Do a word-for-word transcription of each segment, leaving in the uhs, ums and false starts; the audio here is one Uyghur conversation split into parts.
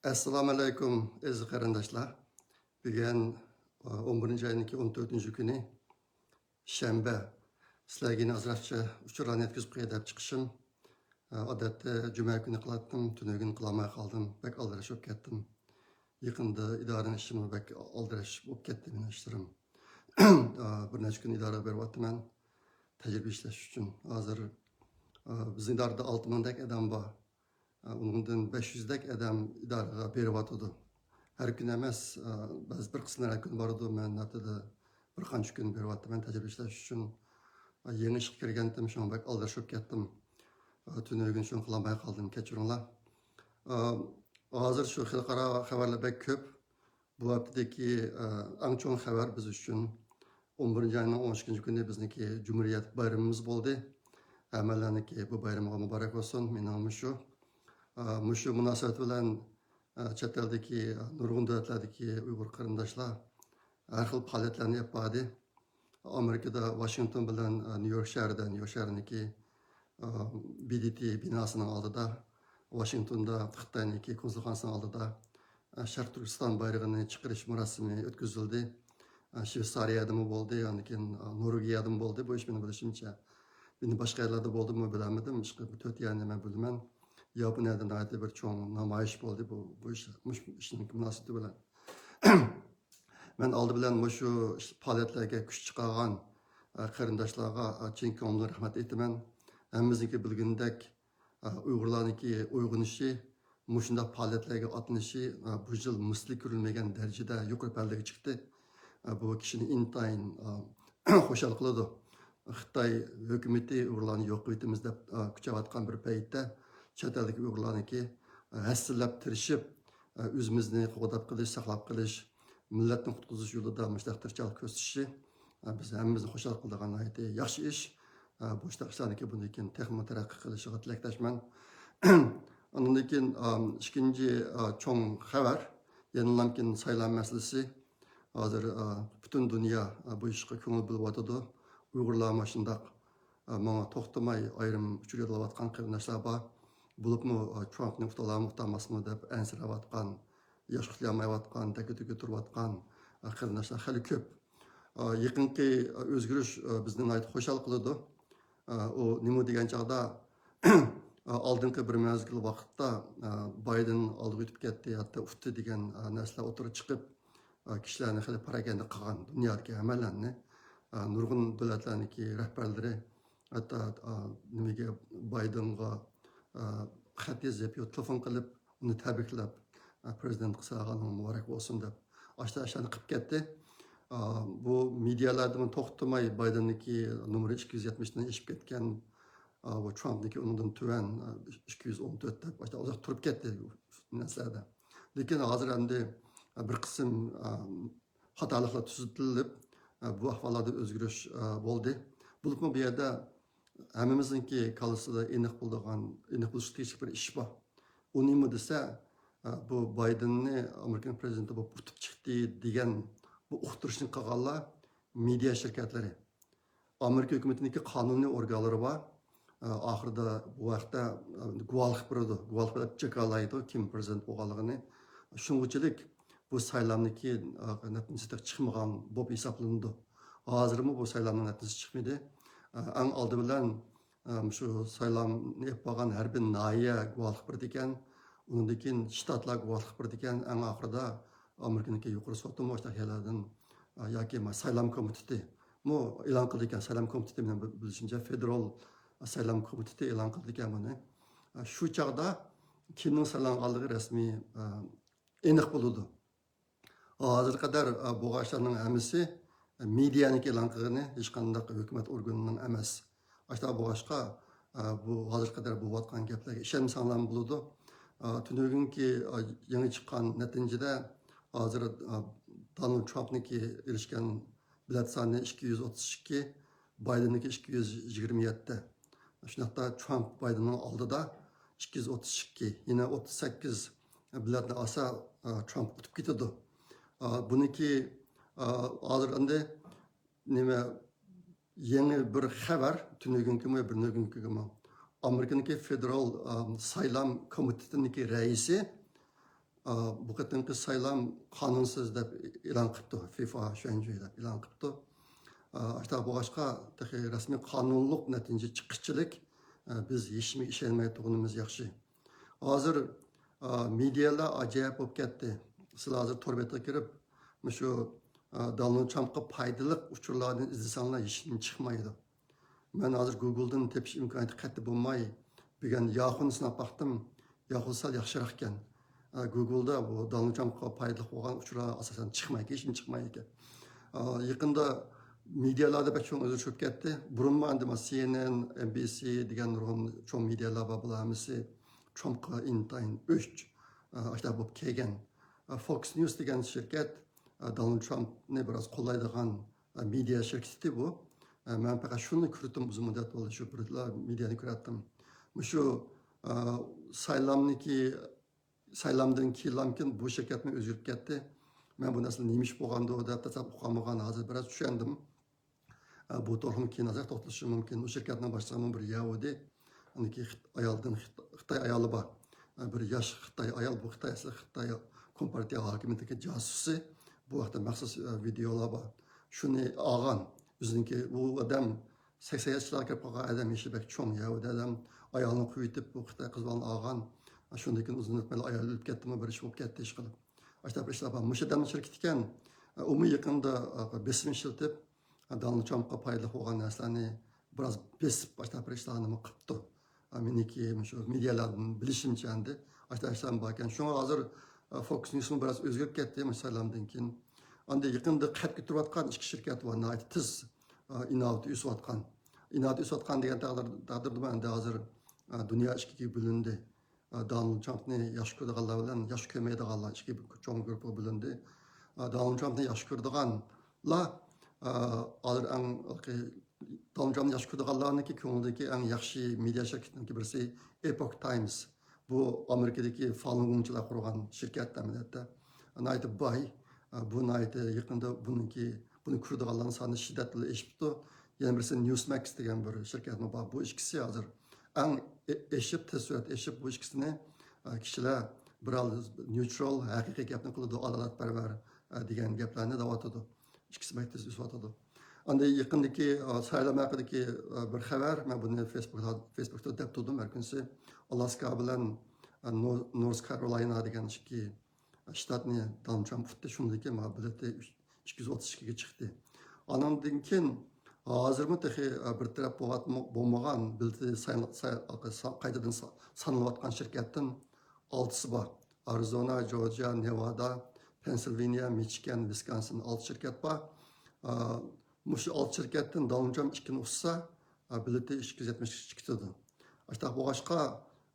ئەسسالامۇ ئەلەيكۇم، ئەزىز قېرىنداشلار. بۈگۈن، ئون بىرىنچى ئاينىڭكى ئون تۆتىنچى كۈنى، شەنبە. سىلەرگە يەنە ئازراقچە ئۇچۇرلارنى يەتكۈزۈپ قوياي دەپ چىقىشىم. ئادەتتە جۈمە كۈنى قىلاتتىم، تۈنۈگۈن قىلالماي قالدىم. بەك ئالدىراش بولۇپ كەتتىم. يېقىندا ئىدارىنىڭ ئىشىمۇ بەك ئالدىراش بولۇپ كەتتى مېنىڭ ئىشلىرىم. بىر نەچچە كۈن ئىدارىگە بېرىۋاتىمەن تەجرىبە ئىشلەش ئۈچۈن. ھازىر، بىزنىڭ ئىدارىدە ئالتە مىڭدەك ئادەم بار. ئۇنىڭدىن بەش يۈزدەك ئادەم ئىدارىگە بېرىۋاتىدۇ. ھەر كۈنى ئەمەس، بەزى بىر قىسىملار ھەر كۈنى بارىدۇ. مەن ھەپتىدە بىر قانچە كۈن بېرىۋاتىمەن تەجرىبە ئىشلەش ئۈچۈن. يېڭى ئىشقا كىرگەنتىم، شۇڭا بەك ئالدىرىشىپ كەتتىم. تۈنۈگۈن شۇنى قىلالماي قالدىم، كەچۈرۈڭلار. ھازىر شۇ خەلقئارا خەۋەرلەر بەك كۆپ. بۇ ھەپتىدىكى، ئە، ئەڭ چوڭ خەۋەر بىز ئۈچۈن ئون بىرىنچى ئاينىڭ ئون ئىككىنچى كۈنى بىزنىڭكى جۇمھۇرىيەت بايرىمىمىز بولدى. ھەممىلەرنىڭكى بۇ بايرىمىغا مۇبارەك بولسۇن. مېنىڭ مۇشۇ، ئە، مۇشۇ مۇناسىۋەت بىلەن، ئە، چەت ئەلدىكى، ئە، نۇرغۇن دۆلەتلەردىكى ئۇيغۇر قېرىنداشلار ھەر خىل پائالىيەتلەرنى ئېلىپ باردى. ئامېرىكىدا ۋاشىنگتون بىلەن، ئە، نيۇ يورك شەھىرىدە، نيۇ يورك شەھىرىنىڭكى، ئە، بى دى تى بىناسىنىڭ ئالدىدا، ۋاشىنگتوندا خىتاينىڭكى كونسۇلخانىسىنىڭ ئالدىدا، ئە، شەرقىي تۈركىستان بايرىقىنى چىقىرىش مۇراسىمى ئۆتكۈزۈلدى. ئە، شۋېتسارىيەدىمۇ بولدى، ئاندىن كېيىن، ئە، نورۋېگىيەدىمۇ بولدى. بۇ ئىش مېنىڭ بىلىشىمچە. يەنە باشقا يەرلەردە بولدىمۇ بىلەلمىدىم. ئىشقىلىپ، بۇ تۆت يەرنى مەن بىلىمەن. ياپونىيەدە ناھايىتى بىر چوڭ نامايىش بولدى. بۇ، بۇ ئىش، مۇشۇ ئىشنىڭ مۇناسىۋىتى بىلەن. مەن ئالدى بىلەن مۇشۇ پائالىيەتلەرگە كۈچ چىقارغان، ئە، قېرىنداشلارغا، ئە، چىن كۆڭلۈمدىن رەھمەت ئېيتىمەن. ھەممىمىزنىڭكى بىلگىنىدەك، ئە، ئۇيغۇرلارنىڭكى ئويغىنىشى، مۇشۇنداق پائالىيەتلەرگە ئاتلىنىشى، ئە، بۇ يىل مىسلى كۆرۈلمىگەن دەرىجىدە يۇقىرى پەللىگە چىقتى. ئە، بۇ كىشىنى ئىنتايىن، ئە، خۇشال قىلىدۇ. خىتاي ھۆكۈمىتى ئۇيغۇرلارنى يوق قىلىۋېتىمىز دەپ، ئە، كۈچەۋاتقان بىر پەيتتە، چەت ئەلدىكى ئۇيغۇرلارنىڭكى، ئە، ھەسسىلەپ تىرىشىپ، ئە، ئۆزىمىزنى قوغداپ قېلىش، ساقلاپ قېلىش، مىللەتنى قۇتقۇزۇش يولىدا مۇشۇنداق تىرىشچانلىق كۆرسىتىشى، ئە، بىز ھەممىمىزنى خۇشال قىلىدىغان ناھايىتى ياخشى ئىش. ئە، بۇ ئىشلار ئىشلارنىكى بۇندىن كېيىن تېخىمۇ تەرەققىي قىلىشىغا تىلەكداشمەن. ئاندىن كېيىن، ئە، ئىككىنچى، ئە، چوڭ خەۋەر، يەنىلامكىن سايلام مەسىلىسى. ھازىر، ئە، پۈتۈن دۇنيا، ئە، بۇ ئىشقا كۆڭۈل بۆلۈۋاتىدۇ. ئۇيغۇرلارمۇ شۇنداق، ئە، ماڭا توختىماي ئايرىم ئۇچۇر يوللاۋاتقان قېرىنداشلار بار. بولۇپمۇ، ئە، ترامپنى ئۇتالارمۇ ئۇتالماسمۇ دەپ ئەنسىرەۋاتقان، ياش قۇتلىيالمايۋاتقان، دەككە-دۈككە تۇرۇۋاتقان، ئە، قېرىنداشلار خېلى كۆپ. ئە، يېقىنقى، ئە، ئۆزگىرىش، ئە، بىزنى ناھايىتى خۇشال قىلىدۇ. ئە، ئۇ نېمە دېگەن چاغدا، ئە، ئالدىنقى بىر مەزگىل ۋاقىتتا، ئە، بايدېن ئالدىغا ئۆتۈپ كەتتى، ھەتتا ئۇتتى دېگەن، ئە، نەرسىلەر ئوتتۇرىغا چىقىپ، ئە، كىشىلەرنى خېلى پاراكەندە قىلغان دۇنيادىكى ھەممەلەرنى، ئە، نۇرغۇن دۆلەتلەرنىڭكى رەھبەرلىرى ھەتتا، ئە، نېمىگە، بايدېنغا، ئە، خەت يېزىپ يا تېلېفون قىلىپ، ئۇنى تەبرىكلەپ، ئە، پرېزىدېنت قىلساغانىڭ مۇبارەك بولسۇن دەپ، ئاشتا ئاشتانى قىلىپ كەتتى. ئە، بۇ مېدىيالاردىمۇ توختىماي بايدېننىڭكى نومۇرى ئىككى يۈز يەتمىشتىن ئېشىپ كەتكەن، ئە، بۇ ترامپنىڭكى ئۇنىڭدىن تۆۋەن، ئە، ئىككى يۈز ئون تۆت دەپ ئاشتا ئۇزاق تۇرۇپ كەتتى بۇ نەرسىلەردە. لېكىن ھازىر ئەمدى، ئە، بىر قىسىم، ئە، خاتالىقلار تۈزىتىلىپ، بۇ ئەھۋاللاردا ئۆزگىرىش بولدى. بولۇپمۇ بۇ يەردە ھەممىمىزنىڭكى كاللىسىدا ئېنىق بولىدىغان، ئېنىق بولۇشقا تېگىشلىك بىر ئىش بار. ئۇ نېمە دېسە، بۇ بايدېننى ئامېرىكىنىڭ پرېزىدېنتى بولۇپ ئۇتۇپ چىقتى دېگەن بۇ ئۇقتۇرۇشنى قىلغانلار مېدىيا شىركەتلىرى. ئامېرىكا ھۆكۈمىتىنىڭكى قانۇنىي ئورگانلىرى بار. ئاخىرىدا بۇ ھەقتە گۇۋاھلىق بېرىدۇ. گۇۋاھلىق بېرىپ جاكارلايدۇ كىم پرېزىدېنت بولغانلىقىنى. شۇنىڭغىچىلىك بۇ سايلامنىڭكى نەتىجىسى تېخى چىقمىغان بولۇپ ھېسابلىنىدۇ. ھازىرمۇ بۇ سايلامنىڭ نەتىجىسى چىقمىدى. ئەڭ ئالدى بىلەن، شۇ سايلامنى ئېلىپ بارغان ھەر بىر ناھىيە گۇۋاھلىق بېرىدىكەن. ئۇنىڭدىن كېيىن شتاتلار گۇۋاھلىق بېرىدىكەن. ئەڭ ئاخىرىدا ئامېرىكىنىڭكى يۇقىرى سوتىمۇ ئاشۇنداق يەرلەردىن، ئە، ياكى ما-، سايلام كومىتېتى مۇ ئېلان قىلىدىكەن. سايلام كومىتېتى مېنىڭ بىل-، بىلىشىمچە فېدېرال سايلام كومىتېتى ئېلان قىلىدىكەن بۇنى. ئە، شۇ چاغدا كىمنىڭ سايلانغانلىقى رەسمىي، ئە، ئېنىق بولىدۇ. ھازىرغا قەدەر، ئە، بولغان ئىشلارنىڭ ھەممىسى، ئە، مېدىيانىڭكى ئېلان قىلغىنى، ھېچقانداق ھۆكۈمەت ئورگىنىنىڭ ئەمەس. ئاشۇنداق بولغاچقا، ئە، بۇ ھازىرغا قەدەر بولۇۋاتقان گەپلەرگە ئىشەنمىسەڭلارمۇ بولىدۇ. ئە، تۈنۈگۈنكى، ئە، يېڭى چىققان نەتىجىدە ھازىر، ئە، دونالد ترامپنىڭكى ئېرىشكەن بېلەت سانى ئىككى يۈز ئوتتۇز ئىككى، بايدېننىڭكى ئىككى يۈز يىگىرمە يەتتە. شۇنداقتا ترامپ بايدېننىڭ ئالدىدا ئىككى يۈز ئوتتۇز ئىككى، يەنە ئوتتۇز سەككىز بېلەتنى ئالسا، ئە، ترامپ ئۇتۇپ كېتىدۇ. ئە، بۇنىڭكى، ئە، ھازىر ئەمدى نېمە، يېڭى بىر خەۋەر، تۈنۈگۈنكىمۇ، بىرنۈگۈنكىمۇ. ئامېرىكىنىڭكى فېدېرال، ئە، سايلام كومىتېتىنىڭكى رەئىسى، بۇ قېتىمقى سايلام قانۇنسىز دەپ ئېلان قىپتۇ، فىفا شۈەنجۈي دەپ ئېلان قىپتۇ. ئاشۇنداق بولغاچقا، تېخى رەسمىي قانۇنلۇق نەتىجە چىققۇچىلىك بىز ھېچنېمىگە ئىشەنمەي تۇرغىنىمىز ياخشى. ھازىر مېدىيالار ئاجايىپ بولۇپ كەتتى. سىلەر ھازىر تور بېتىگە كىرىپ، مۇشۇ دونالد ترامپقا پايدىلىق ئۇچۇرلاردىن ئىزدىسەڭلار، ھېچنېمە چىقمايدۇ. مەن ھازىر گۇگلدىن تېپىش ئىمكانىيىتى قەتئىي بولماي، بۈگۈن ياخۇنى سىناپ باقتىم. ياخۇ سەل ياخشىراق ئىكەن. ئە، گۇگلدا بۇ دونالد ترامپقا پايدىلىق بولغان ئۇچۇرلار ئاساسەن چىقمايدىكەن، ھېچنېمە چىقمايدىكەن. ئە، يېقىندا مېدىيالاردا بەك چوڭ ئۆزگىرىش بولۇپ كەتتى. بۇرۇنمۇ ئەمدى سى ئېن ئېن، ئېن بى سى دېگەن نۇرغۇن چوڭ مېدىيالار بار، بۇلار ھەممىسى ترامپقا ئىنتايىن ئۆچ، ئە، ئاشۇنداق بولۇپ كەلگەن. ئە، فوكس نيۇس دېگەن شىركەت، ئە، دونالد ترامپنى بىراز قوللايدىغان مېدىيا شىركىتى بۇ. مەن پەقەت شۇنى كۆرۈتتۈم، ئۇزۇن مۇددەت بولدى شۇ بىرلا مېدىيانى كۆرەتتىم. مۇشۇ سايلامنىڭكى، سايلامدىن كېيىنلامكىن بۇ شىركەتمۇ ئۆزگىرىپ كەتتى. مەن بۇ نەرسە نېمە ئىش بولغاندۇ دەپ تەسەپ ئۇقالمىغان، ھازىر بىراز چۈشەندىم. بۇ توغرىمۇ كېيىن ئازراق توختىلىشىم مۇمكىن. ئۇ شىركەتنىڭ باشلىقىمۇ بىر يەھۇدىي. ئاندىن كېيىن خىت-، ئايالدىن خىت-، خىتاي ئايالى بار. بىر ياش خىتاي ئايال، بۇ خىتاي ئەسلى خىتاي كومپارتىيە ھاكىمىيىتىدىكى جاسۇسى. بۇ ھەقتە مەخسۇس ۋىدېئولار بار. شۇنى ئالغان. ئۆزىنىڭكى، ئۇ ئادەم سەكسەن ياشلارغا كىرىپ قالغان ئادەم، يېشى بەك چوڭ يەھۇدىي ئادەم. ئايالىنى قويۇۋېتىپ، بۇ خىتاي قىز بالىنى ئالغان. شۇندىن كېيىن ئۇزۇن ئۆتمەيلا ئايال ئۆلۈپ كەتتىمۇ، بىر ئىش بولۇپ كەتتى ئىشقىلىپ. ئاشۇنداق بىر ئىشلار بار. مۇشۇ ئادەمنىڭ شىركىتى ئىكەن، ئۇمۇ يېقىندا بېسىم ئىشلىتىپ، دونالد ترامپقا پايدىلىق بولغان نەرسىلەرنى بىراز بېسىپ، باشتا بىر ئىشلارنىمۇ قىپتۇ. مېنىڭكى مۇشۇ مېدىيالاردىن بىلىشىمچە ئەمدى ئاشتا ئىشلارمۇ باركەن. شۇڭا ھازىر فوكس نيۇسمۇ بىراز ئۆزگىرىپ كەتتى مۇشۇ سايلامدىن كېيىن. ئاندىن يېقىندا قەد كۆتۈرۈۋاتقان ئىككى شىركەت بار، ناھايىتى تېز ئىناۋىتى ئۆسۈۋاتقان. ئىناۋىتى ئۆسۈۋاتقان دېگەن تەقدىر-، تەقدىردىمۇ ئەمدى ھازىر دۇنيا ئىككىگە بۆلۈندى. دونالد ترامپنى ياخشى كۆرىدىغانلار بىلەن ياخشى كۆرمەيدىغانلار ئىككى چوڭ گۇرۇپپىغا بۆلۈندى. دونالد ترامپنى ياخشى كۆرىدىغانلار، ھازىر ئەڭ، دونالد ترامپنى ياخشى كۆرىدىغانلارنىڭكى كۆڭلىدىكى ئەڭ ياخشى مېدىيا شىركىتىنىڭكى بىرسى ئېپوك تايمز. بۇ ئامېرىكىدىكى فالۇنگونچىلار قۇرغان شىركەت ئەمەلىيەتتە. ناھايىتى باي. بۇ ناھايىتى يېقىندا بۇنىڭكى، بۇنى كۆرىدىغانلارنىڭ سانى شىددەت بىلەن ئېشىپتۇ. يەنە بىرسى نيۇسمەكس دېگەن بىر شىركەتمۇ بار. بۇ ئىككىسى ھازىر ئەڭ ئېشىپ، تېز سۈرئەتتە ئېشىپ، بۇ ئىككىسىنى، ئە، كىشىلەر بىر نيۇترال، ھەقىقىي گەپنى قىلىدۇ، ئادالەتپەرۋەر، ئە، دېگەن گەپلەرنى دەۋاتىدۇ. ئىككىسى بەك تېز ئۆسۈۋاتىدۇ. ئاندىن يېقىندىكى، ئە، سايلام ھەققىدىكى، ئە، بىر خەۋەر، مەن بۇنى فېيسبۇكتا، فېيسبۇكتا دەپ تۇردۇم ھەر كۈنسى. ئالاسكا بىلەن، ئە، نو-، نورس كارولاينا دېگەن ئىككى شتاتنى دونالد ترامپ ئۇتتى، شۇندىن كېيىن مۇئەددىلىتى ئۈچ يۈز ئوتتۇز ئىككىگە چىقتى. ئانىڭدىن كېيىن ھازىرمۇ تېخى بىر تەرەپ بولۇۋاتما-، بولمىغان، بىلتى سايلا-، ساي-، سا-، قايتىدىن سا-، سانىلىۋاتقان شىركەتتىن ئالتىسى بار. ئارىزونا، جورجىيا، نېۋادا، پېنسىلۋېنىيە، مىچىگان، ۋىسكونسىن، ئالتە شىركەت بار. ئا، مۇشۇ ئالتە شىركەتتىن دونالد ترامپ ئىككىنى ئۇتسا، ئا، بىلتى ئىككى يۈز يەتمىش ئىككى چىقىدۇ. ئاشۇنداق بولغاچقا،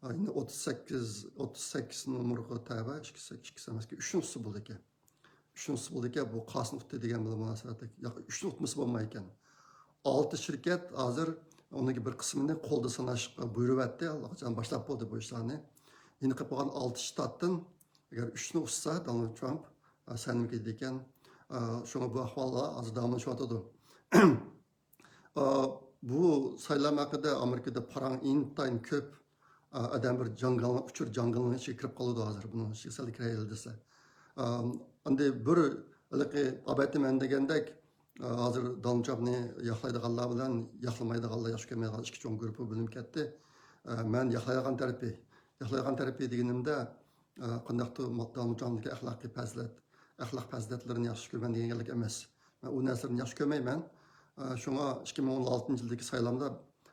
ئا، يەنە ئوتتۇز سەككىز، ئوتتۇز سەككىز نومۇرغا تەۋە، ئىككى، ئىككى ئەمەسكى، ئۈچنى ئۇتسا بولىدىكەن. ئۈچىنچىسى بولىدىكەن، بۇ قاسىنى ئۇتتى دېگەن بىلەن مۇناسىۋەتلىك. ياق، ئۈچنى ئۇتمىسا بولمايدىكەن. ئالتە شىركەت ھازىر ئۇنىڭ بىر قىسمىنى قولدا ساناشقا بۇيرۇۋەتتى، ئاللىقاچان باشلاپ بولدى بۇ ئىشلارنى. يەنە قېلىپ قالغان ئالتە شتاتتىن ئەگەر ئۈچنى ئۇتسا دونالد ترامپ، ئە، سەنمىكى دېگەن، ئە، شۇڭا بۇ ئەھۋاللار ھازىر داۋاملىشىۋاتىدۇ. ئا، بۇ سايلام ھەققىدە ئامېرىكىدا پاراڭ ئىنتايىن كۆپ. ئا، ئادەم بىر جاڭگالنىڭ، ئۇچۇر جاڭگالنىڭ ئىچىگە كىرىپ قالىدۇ ھازىر، بۇنىڭ ئىچىگە سەل كىرەيلى دېسە. ئا، ئاندى بىر ھېلىقى ئابەتتە مەن دېگەندەك، ئا، ھازىر دونالد ترامپنى ياقلايدىغانلار بىلەن ياقلىمايدىغانلار، ياخشى كۆرمەيدىغان ئىككى چوڭ گۇرۇپپا بۆلۈنۈپ كەتتى. ئا، مەن ياقلايدىغان تەرىپى، ياقلايدىغان تەرىپى دېگىنىمدە، ئا، قانداقتۇر دونالد ترامپنىڭكى ئەخلاقىي پەزىلەت، ئەخلاق پەزىلەتلىرىنى ياخشى كۆرىمەن دېگەنلىك ئەمەس. مەن ئۇ نەرسىلەرنى ياخشى كۆرمەيمەن. ئە، شۇڭا ئىككى مىڭ ئون ئالتىنچى يىلدىكى سايلامدا،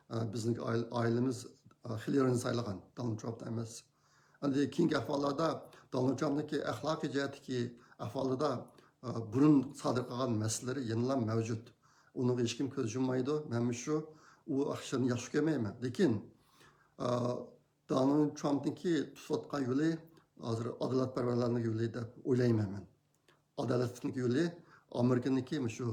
ئە، بىزنىڭ ئائىل-، ئائىلىمىز، ئە، خىللىرىنى سايلىغان، دونالد ترامپنى ئەمەس. ئەمدى كېيىنكى ئەھۋاللاردا دونالد ترامپنىڭكى ئەخلاقىي جەھەتتىكى ئەھۋالىدا، ئە، بۇرۇن سادىر قىلغان مەسىلىلىرى يەنىلا مەۋجۇت. ئۇنىڭغا ھېچكىم كۆز يۇممايدۇ. مەنمۇ شۇ، ئۇ ئىشلارنى ياخشى كۆرمەيمەن. لېكىن، ئە، دونالد ترامپنىڭكى تۇتۇۋاتقان يولى ھازىر ئادالەتپەرۋەرلەرنىڭ يولى دەپ ئويلايمەن مەن. ئادالەتلىك يولى ئامېرىكىنىڭكى مۇشۇ،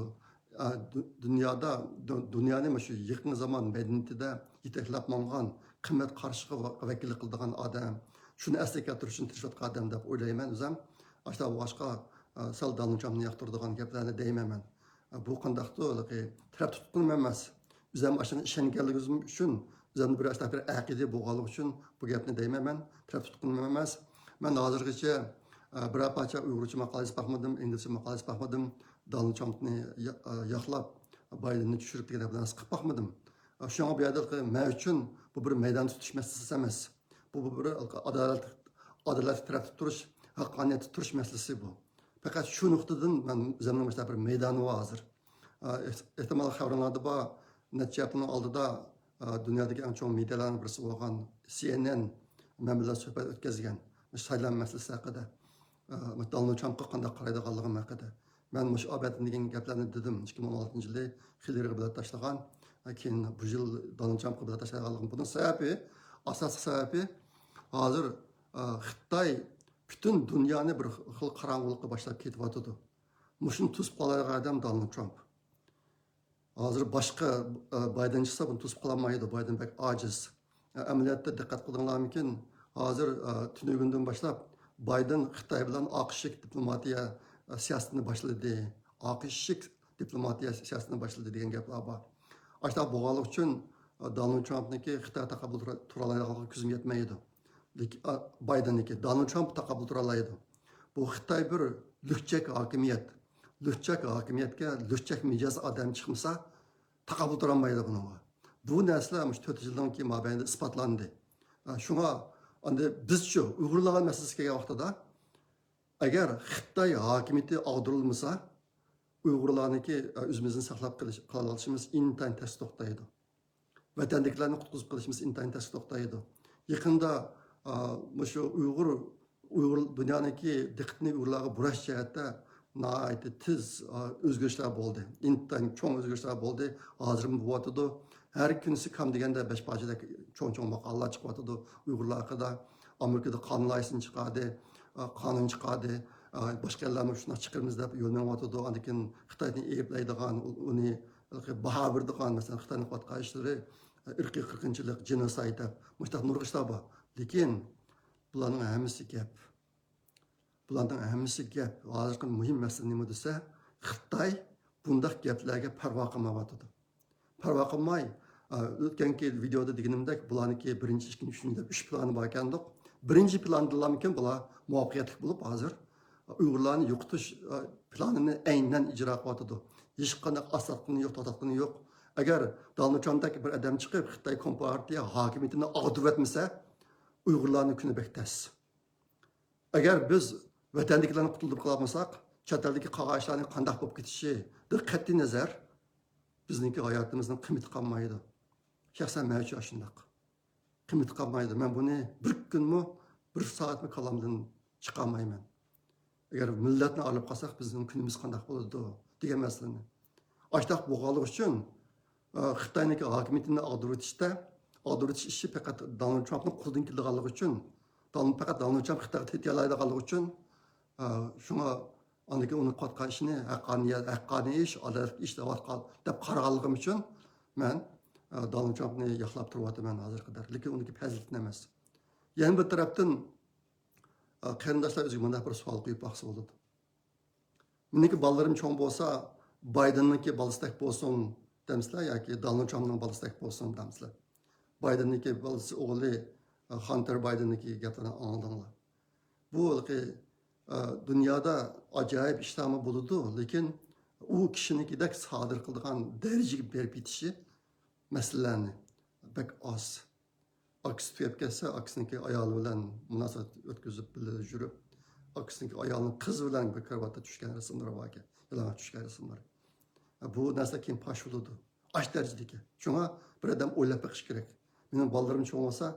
ئا، دۇ-، دۇنيادا، دۇ-، دۇنيانى مۇشۇ يېقىن زامان مەدەنىيىتىدە يېتەكلەپ ماڭغان، قىممەت قارىشىغا ۋا-، ۋەكىللىك قىلىدىغان ئادەم، شۇنى ئەسلىگە كەلتۈرۈشنى تىرىشىۋاتقان ئادەم دەپ ئويلايمەن ئۆزۈم. ئاشۇنداق بولغاچقا، ئا، سەل دونالد ترامپنى ياقتۇرىدىغان گەپلەرنى دەيمەن مەن. ئا، بۇ قانداقتۇر، ھېلىقى تەرەپ تۇتقىنىم ئەمەس. ئۆزۈم ئاشۇنى ئىشەنگەنلىكىم ئۈچۈن، ئۆزۈمدە بىر ئاشۇنداق بىر ئەقىدە بولغانلىقى ئۈچۈن بۇ گەپنى دەيمەن مەن. تەرەپ تۇتقىنىم ئەمەس. مەن ھازىرغىچە، ئە، بىرەر پارچە ئۇيغۇرچە ماقالە يېزىپ باقمىدىم، ئىنگلىزچە ماقالە يېزىپ باقمىدىم. دونالد ترامپنى يا-، ئە، ياقلاپ، بايدېننى چۈشۈرۈپ دېگەن نەرسە قىلىپ باقمىدىم. ئە، شۇڭا بۇ يەردە مەن ئۈچۈن بۇ بىر مەيدان تۇتۇش مەسىلىسى ئەمەس. بۇ، بۇ بىر ئادالەت، ئادالەتلىك تەرەپتە تۇرۇش، ھەققانىيەتتە تۇرۇش مەسىلىسى بۇ. پەقەت شۇ نۇقتىدىن مەن ئۆزۈمنىڭ مۇشۇنداق بىر مەيدانى بار ھازىر. ئە، ئېھ-، ئېھتىمال خەۋىرىڭلاردا بار، نەچچە ھەپتىنىڭ ئالدىدا، ئە، دۇنيادىكى ئەڭ چوڭ مېدىيالارنىڭ بىرسى بولغان سى ئېن ئېن مەن بىلەن سۆھبەت ئۆتكۈزگەن. مۇشۇ سايلام مەسىلىسى ھەققىدە. ئە، دونالد ترامپقا قانداق قارايدىغانلىقىم ھەققىدە. مەن مۇشۇ ئابەتتىن دېگەن گەپلەرنى دېدىم. ئىككى مىڭ ئون ئالتىنچى يىلى خىللېرىغا بېلەت تاشلىغان. ئە، كېيىن بۇ يىل دونالد ترامپقا بېلەت تاشلايدىغانلىقىم. بۇنىڭ سەۋەبى، ئاساسلىق سەۋەبى، ھازىر، ئە، خىتاي پۈتۈن دۇنيانى بىر خىل قاراڭغۇلۇققا باشلاپ كېتىۋاتىدۇ. مۇشۇنى توسۇپ قالايدىغان ئادەم دونالد ترامپ. ھازىر باشقا، ئە، بايدېن چىقسا بۇنى توسۇپ قالالمايدۇ. بايدېن بەك ئاجىز. ئە، ئەمەلىيەتتە دىققەت قىلدىڭلارمىكىن، ھازىر، ئە، تۈنۈگۈندىن باشلاپ بايدېن خىتاي بىلەن ئاق ئىشىك دىپلوماتىيە، ئە، سىياسىتىنى باشلىدى. ئاق ئىشىك دىپلوماتىيە سىياسىتىنى باشلىدى دېگەن گەپلەر بار. ئاشۇنداق بولغانلىقى ئۈچۈن، ئە، دونالد ترامپنىڭكى خىتاي تاقابىل تۇرا-، تۇرالايدىغانلىقىغا كۆزۈم يەتمەيدۇ. لېكىن، ئا، بايدېننىكى، دونالد ترامپ تاقابىل تۇرالايدۇ. بۇ خىتاي بىر لۈكچەك ھاكىمىيەت. لۈكچەك ھاكىمىيەتكە لۈكچەك مىجەز ئادەم چىقمىسا، تاقابىل تۇرالمايدۇ بۇنىڭغا. بۇ نەرسىلەر مۇشۇ تۆت يىلنىڭكى مابەينىدە ئىسپاتلاندى. ئا، شۇڭا ئەمدى بىزچۇ، ئۇيغۇرلارغا مەسىلىسى كەلگەن ۋاقتىدا، ئەگەر خىتاي ھاكىمىيىتى ئاغدۇرۇلمىسا، ئۇيغۇرلارنىڭكى، ئا، ئۆزىمىزنى ساقلاپ قېلىش، قالالىشىمىز ئىنتايىن تەس توختايدۇ. ۋەتەندىكىلەرنى قۇتقۇزۇپ قېلىشىمىز ئىنتايىن تەس توختايدۇ. يېقىندا، ئا، مۇشۇ ئۇيغۇر، ئۇيغۇر دۇنيانىڭكى دىققىتىنى ئۇيغۇرلارغا بۇراش جەھەتتە ناھايىتى تېز، ئا، ئۆزگىرىشلەر بولدى. ئىنتايىن چوڭ ئۆزگىرىشلەر بولدى. ھازىرمۇ بولۇۋاتىدۇ. ھەر كۈنسى كام دېگەندە بەش پارچىدەك چوڭ-چوڭ ماقالىلەر چىقىۋاتىدۇ ئۇيغۇرلار ھەققىدە. ئامېرىكىدا قانۇن لايىھەسىنى چىقاردى، ئا، قانۇن چىقاردى. ئا، باشقا ئەللەرمۇ شۇنداق چىقىرىمىز دەپ يول مېڭىۋاتىدۇ. ئاندىن كېيىن خىتاينى ئەيىبلەيدىغان، ئۇ-، ئۇنى باھا بېرىدىغان، مەسىلەن، خىتاينىڭ قىلىۋاتقان ئىشلىرى، ئىرقىي قىرغىنچىلىق، جېنوسايد دەپ، مۇشۇنداق نۇرغۇن ئىشلار بار. لېكىن بۇلارنىڭ ھەممىسى گەپ. بۇلارنىڭ ھەممىسى گەپ. ھازىرقى مۇھىم مەسىلە نېمە دېسە، خىتاي بۇنداق گەپلەرگە پەرۋا قىلمايۋاتىدۇ. پەرۋا قىلماي، ئا، ئۆتكەنكى ۋىدېئودا دېگىنىمدەك، بۇلارنىڭكى بىرىنچى، ئىككىنچى، ئۈچىنچى دەپ ئۈچ پىلانى باركەندۇق. بىرىنچى پىلاندىلامىكىن بۇلار مۇۋەپپەقىيەتلىك بولۇپ، ھازىر ئۇيغۇرلارنى يوقىتىش، ئا، پىلانىنى ئەينەن ئىجرا قىلىۋاتىدۇ. ھېچقانداق ئاستاتقىنى يوق، توختاتقىنى يوق. ئەگەر دونالد ترامپتەك بىر ئادەم چىقىپ، خىتاي كومپارتىيە ھاكىمىيىتىنى ئاغدۇرۇۋەتمىسە، ئۇيغۇرلارنىڭ كۈنى بەك تەس. ئەگەر بىز ۋەتەندىكىلەرنى قۇتۇلدۇرۇپ قالالمىساق، چەت ئەلدىكى قالغان ئىشلارنىڭ قانداق بولۇپ كېتىشىدىن قەتئىي نەزەر، بىزنىڭكى ھاياتىمىزنىڭ قىممىتى قالمايدۇ. شەخسەن مەن ئۈچۈن ئاشۇنداق. قىممىتى قالمايدۇ. مەن بۇنى بىر كۈنمۇ، بىر سائەتمۇ كاللامدىن چىقارمايمەن. ئەگەر مىللەتنى ئايرىپ قالساق، بىزنىڭ كۈنىمىز قانداق بولىدۇ دېگەن مەسىلىنى. ئاشۇنداق بولغانلىقى ئۈچۈن، ئە، خىتاينىڭكى ھاكىمىيىتىنى ئاغدۇرۇۋېتىشتە، ئاغدۇرۇۋېتىش ئىشى پەقەت دونالد ترامپنىڭ قولىدىن كېلىدىغانلىقى ئۈچۈن، دونالد، پەقەت دونالد ترامپ خىتايغا تېتىيالايدىغانلىقى ئۈچۈن، ئە، شۇڭا ئاندىن كېيىن ئۇنىڭ قىلىۋاتقان ئىشىنى ھەققانىي، ھەققانىي ئىش، ئادالەتلىك ئىش دەۋاتقان دەپ قارىغانلىقىم ئۈچۈن مەن، ئە، دونالد ترامپنى ياقلاپ تۇرۇۋاتىمەن ھازىرغا قەدەر. لېكىن ئۇنىڭكى پەزىلىتىنى ئەمەس. يەنە بىر تەرەپتىن، ئە، قېرىنداشلار ئۆزىگە مۇنداق بىر سوئال قويۇپ باقسا بولىدۇ. مېنىڭكى بالىلىرىم چوڭ بولسا، بايدېننىڭكى بالىسىدەك بولسۇن دەمسىلەر ياكى دونالد ترامپنىڭ بالىسىدەك بولسۇن دەمسىلەر؟ بايدېننىڭكى بالىسى ئوغلى، ئە، خانتېر بايدېننىڭكى گەپلىرىنى ئاڭلىدىڭلار. بۇ ھېلىقى، ئە، دۇنيادا ئاجايىپ ئىشلارمۇ بولىدۇ، لېكىن ئۇ كىشىنىڭكىدەك سادىر قىلىدىغان دەرىجىگە بېرىپ يېتىشى مەسىلىلەرنى بەك ئاز. ئاكىسى تۈگەپ كەتسە، ئاكىسىنىڭكى ئايالى بىلەن مۇناسىۋەت ئۆتكۈزۈپ، بىللە يۈرۈپ، ئاكىسىنىڭكى ئايالىنىڭ قىزى بىلەن بىر كارىۋاتتا چۈشكەن رەسىملىرى باركەن، يالىڭاچ چۈشكەن رەسىملىرى. بۇ نەرسە كېيىن پاش بولىدۇ. ئاش دەرىجىدىكى. شۇڭا بىر ئادەم ئويلاپ بېقىش كېرەك. مېنىڭ بالىلىرىم چوڭ بولسا،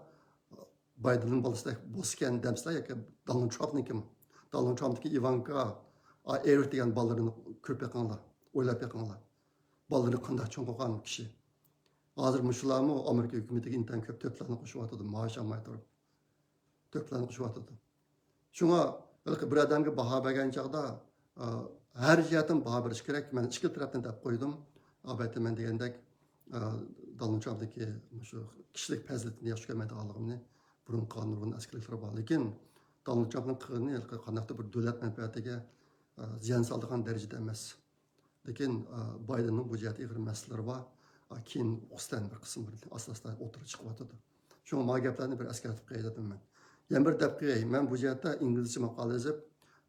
بايدېننىڭ بالىسىدەك بولسىكەن دەمسىلەر ياكى دونالد ترامپنىڭكىمۇ؟ دونالد ترامپنىڭكى ئىۋانكا، ئا، ئېرىك دېگەن بالىلىرىنى كۆرۈپ بېقىڭلار، ئويلاپ بېقىڭلار. بالىلىرىنى قانداق چوڭ قىلغان كىشى. ھازىر مۇشۇلارمۇ ئامېرىكا ھۆكۈمىتىگە ئىنتايىن كۆپ تۆھپىلەرنى قوشۇۋاتىدۇ، مائاش ئالماي تۇرۇپ. تۆھپىلەرنى قوشۇۋاتىدۇ. شۇڭا ھېلىقى بىر ئادەمگە باھا بەرگەن چاغدا، ئا، ھەر جەھەتتىن باھا بېرىش كېرەك. مەن ئىككىلا تەرەپنى دەپ قويدۇم. ئەلۋەتتە، مەن دېگەندەك، ئا، دونالد ترامپنىڭكى مۇشۇ كىشىلىك پەزىلىتىنى ياخشى كۆرمەيدىغانلىقىمنى بۇرۇن قىلغان نۇرغۇن ئەسكىلىكلىرى بار. لېكىن دونالد ترامپنىڭ قىلغىنى ھېلىقى قانداقتۇر بىر دۆلەت مەنپەئەتىگە، ئا، زىيان سالىدىغان دەرىجىدە ئەمەس. لېكىن، ئا، بايدېننىڭ بۇ جەھەتتە ئېغىر مەسىلىلىرى بار. ئا، كېيىن ئۇقۇسىدىن بىر قىسىم بىر ئاستا-ئاستا ئوتتۇرىغا چىقىۋاتىدۇ. شۇڭا ما گەپلەرنى بىر ئەسكەرتىپ قوياي دېدىم مەن. يەنە بىر دەپ قوياي، مەن بۇ جەھەتتە ئىنگلىزچە ماقالە يېزىپ،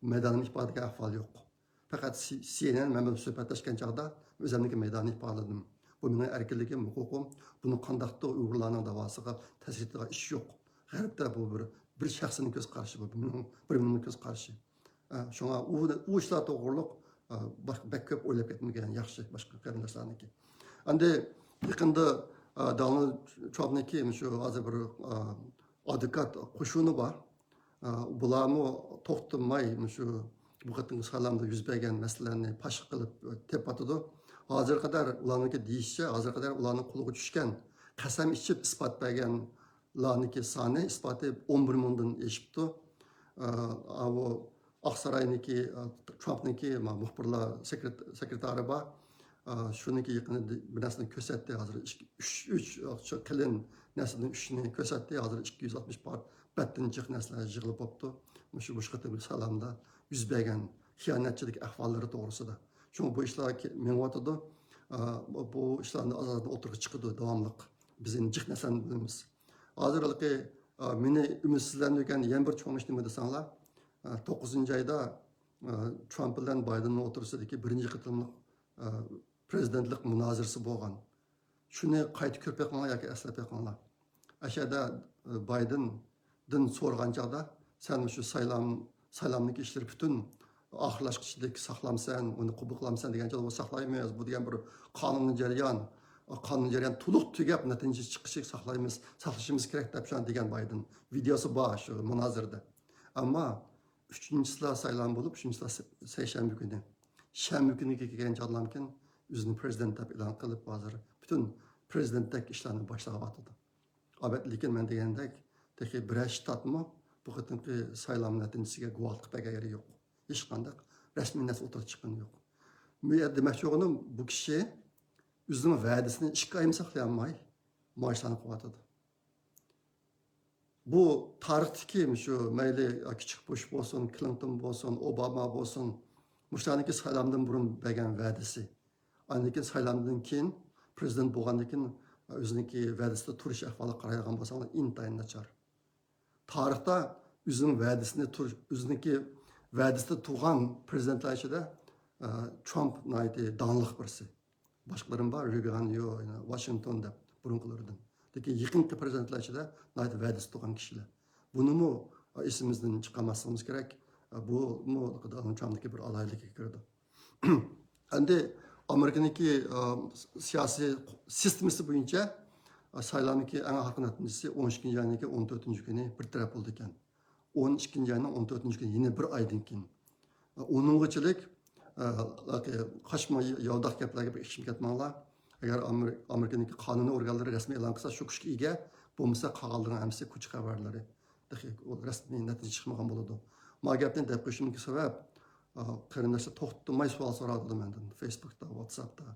مەيدانىي ئىپادىگە ئەھۋال يوق. پەقەت سى-، سى ئېن ئېن مەن بىلەن سۆھبەتلەشكەن چاغدا ئۆزۈمنىڭكى مەيدانىي ئىپادىلىدىم. بۇ مېنىڭ ئەركىنلىكىم، ھوقۇقۇم. بۇنىڭ قانداقتۇر ئۇيغۇرلارنىڭ داۋاسىغا تەسىر يېتىدىغان ئىش يوق. غەربتە بۇ بىر، بىر شەخسنىڭ كۆز قارىشى، بۇ بىر مىليون، بىر مىليوننىڭ كۆز قارىشى. ئە، شۇڭا ئۇ، ئۇ ئىشلار توغرۇلۇق، ئە، باشقا بەك كۆپ ئويلاپ كەتمىگەن ياخشى، باشقا قېرىنداشلارنىڭكى. ئەندى يېقىندا، ئە، دونالد ترامپنىڭكى شۇ ھازىر بىر، ئە، ئادۋوكات قوشۇنى بار. ئە، بۇلارمۇ توختىماي شۇ بۇ قېتىمقى سايلامدا يۈز بەرگەن مەسىلىلەرنى پاش قىلىپ، ئە، تېپىۋاتىدۇ. ھازىرغا قەدەر ئۇلارنىڭكى دېيىشىچە، ھازىرغا قەدەر ئۇلارنىڭ قولىغا چۈشكەن، قەسەم ئىچىپ ئىسپات بەرگەنلارنىڭكى سانى، ئىسپاتى ئون بىر مىڭدىن ئېشىپتۇ. ئە، ئاۋۇ ئاقساراينىڭكى، ئە، ترامپنىڭكى ما-، مۇخبىرلار سېكرېت-، سېكرېتارى بار. ئە، شۇنىڭكى يېقىندا بىر نەرسىنى كۆرسەتتى. ھازىر ئىككى، ئۈچ، ئۈچ، ئە، شۇ قېلىن نەرسىدىن ئۈچنى كۆرسەتتى. ھازىر ئىككى يۈز ئاتمىش پار بەتتىن جىق نەرسىلەر يىغىلىپ بوپتۇ. مۇشۇ، مۇشۇ قېتىمقى سايلامدا يۈز بەرگەن خىيانەتچىلىك ئەھۋاللىرى توغرىسىدا. شۇڭا بۇ ئىشلار كە-، مېڭىۋاتىدۇ. ئە، بۇ، بۇ ئىشلارنى ئازراق ئوتتۇرىغا چىقىدۇ داۋاملىق. بىز ئەمدى جىق نەرسىلەرنى بىلىمىز. ھازىر ھېلىقى، ئە، مېنى ئۈمىدسىزلەندۈرگەن يەنە بىر چوڭ ئىش نېمە دېسەڭلار، ئە، توققۇزىنچى ئايدا، ئە، ترامپ بىلەن بايدېننىڭ ئوتتۇرىسىدىكى بىرىنچى قېتىملىق، ئە، پىرېزىدېنتلىق مۇنازىرىسى بولغان. شۇنى قايتا كۆرۈپ بېقىڭلار ياكى ئەسلەپ بېقىڭلار. ئەشەدە، ئە، بايدېندىن سورىغان چاغدا، سەن مۇشۇ سايلام، سايلامدىكى ئىشلىرى پۈتۈن ئاخىرلاشقۇچىلىك ساقلامسەن، ئۇنى قوبۇل قىلامسەن دېگەن چاغدا، ئۇ ساقلايمىز، بۇ دېگەن بىر قانۇنىي جەريان، قانۇنىي جەريان تولۇق تۈگەپ، نەتىجە چىقىشىغا ساقلايمىز، ساقلىشىمىز كېرەك دەپ شۇ دېگەن بايدېن. ۋىدېيوسى بار شۇ مۇنازىرىدە. ئەمما ئۈچىنچىسىلا سايلام بولۇپ، ئۈچىنچىسىلا سەيشەنبە كۈنى. شەنبە كۈنىگە كەلگەن چاغلامكىن ئۆزىنى پىرېزىدېنت دەپ ئېلان قىلىپ، ھازىر پۈتۈن پىرېزىدېنتتەك ئىشلارنى باشلاۋاتىدۇ. ئەلۋەتتە، لېكىن مەن دېگەندەك، تېخى بىرەر شتاتمۇ بۇ قېتىمقى سايلام نەتىجىسىگە گۇۋاھلىق بەرگەن يېرى يوق. ھېچقانداق رەسمىي نەرسە ئوتتۇرىغا چىققىنى يوق. بۇ يەردە دېمەكچى بولغىنىم، بۇ كىشى ئۆزىنىڭ ۋەدىسىنى ئىككى ئايمۇ ساقلىيالماي، مائاشلارنى قىلىۋاتىدۇ. بۇ تارىختىكى شۇ مەيلى كىچىك بۇش بولسۇن، كلىنتون بولسۇن، ئوباما بولسۇن، مۇشۇلارنىڭكى سايلامدىن بۇرۇن بەرگەن ۋەدىسى. ئاندىن كېيىن سايلامدىن كېيىن، پىرېزىدېنت بولغاندىن كېيىن ئۆزىنىڭكى ۋەدىسىدە تۇرۇش ئەھۋالىغا قارايدىغان بولساڭلار، ئىنتايىن ناچار. تارىختا ئۆزىنىڭ ۋەدىسىنى تۇرۇش، ئۆزىنىڭكى ۋەدىسىدە تۇرغان پىرېزىدېنتلار ئىچىدە، ئە، ترامپ ناھايىتى داڭلىق بىرسى. باشقىلىرىمۇ بار، رېگان، يو، يەنە ۋاشىنگتون دەپ بۇرۇنقىلىرىدىن. لېكىن يېقىنقى پىرېزىدېنتلار ئىچىدە ناھايىتى ۋەدىسى تۇرغان كىشىلەر. بۇنىمۇ ئېسىمىزدىن چىقارماسلىقىمىز كېرەك. بۇمۇ دونالد ترامپنىڭكى بىر ئالاھىدىلىكىگە كىرىدۇ. ئەمدى ئامېرىكىنىڭكى، ئا، سىياسىي سىستېمىسى بويىچە، ئا، سايلامنىڭكى ئەڭ ئاخىرقى نەتىجىسى ئون ئىككىنچى ئاينىڭكى ئون تۆتىنچى كۈنى بىر تەرەپ بولىدىكەن. ئون ئىككىنچى ئاينىڭ ئون تۆتىنچى كۈنى، يەنە بىر ئايدىن كېيىن. ئۇنىڭغىچىلىك، ئە، قاچما ياۋىداق گەپلەرگە بىر ئىشىم كەتمەڭلار. ئەگەر ئامېرىكىنىڭكى قانۇنىي ئورگانلىرى رەسمىي ئېلان قىلسا، شۇ كۈچكە ئىگە، بولمىسا قالغانلىرىنىڭ ھەممىسى كوچا خەۋەرلىرى. تېخى ئۇ رەسمىي نەتىجە چىقمىغان بولىدۇ. ما گەپنى دەپ قويۇشۇمدىكى سەۋەب، ئە، قېرىنداشلار توختىماي سوئال سوراۋاتىدۇ مەندىن. فېيسبۇكتا، ۋاتساپتا،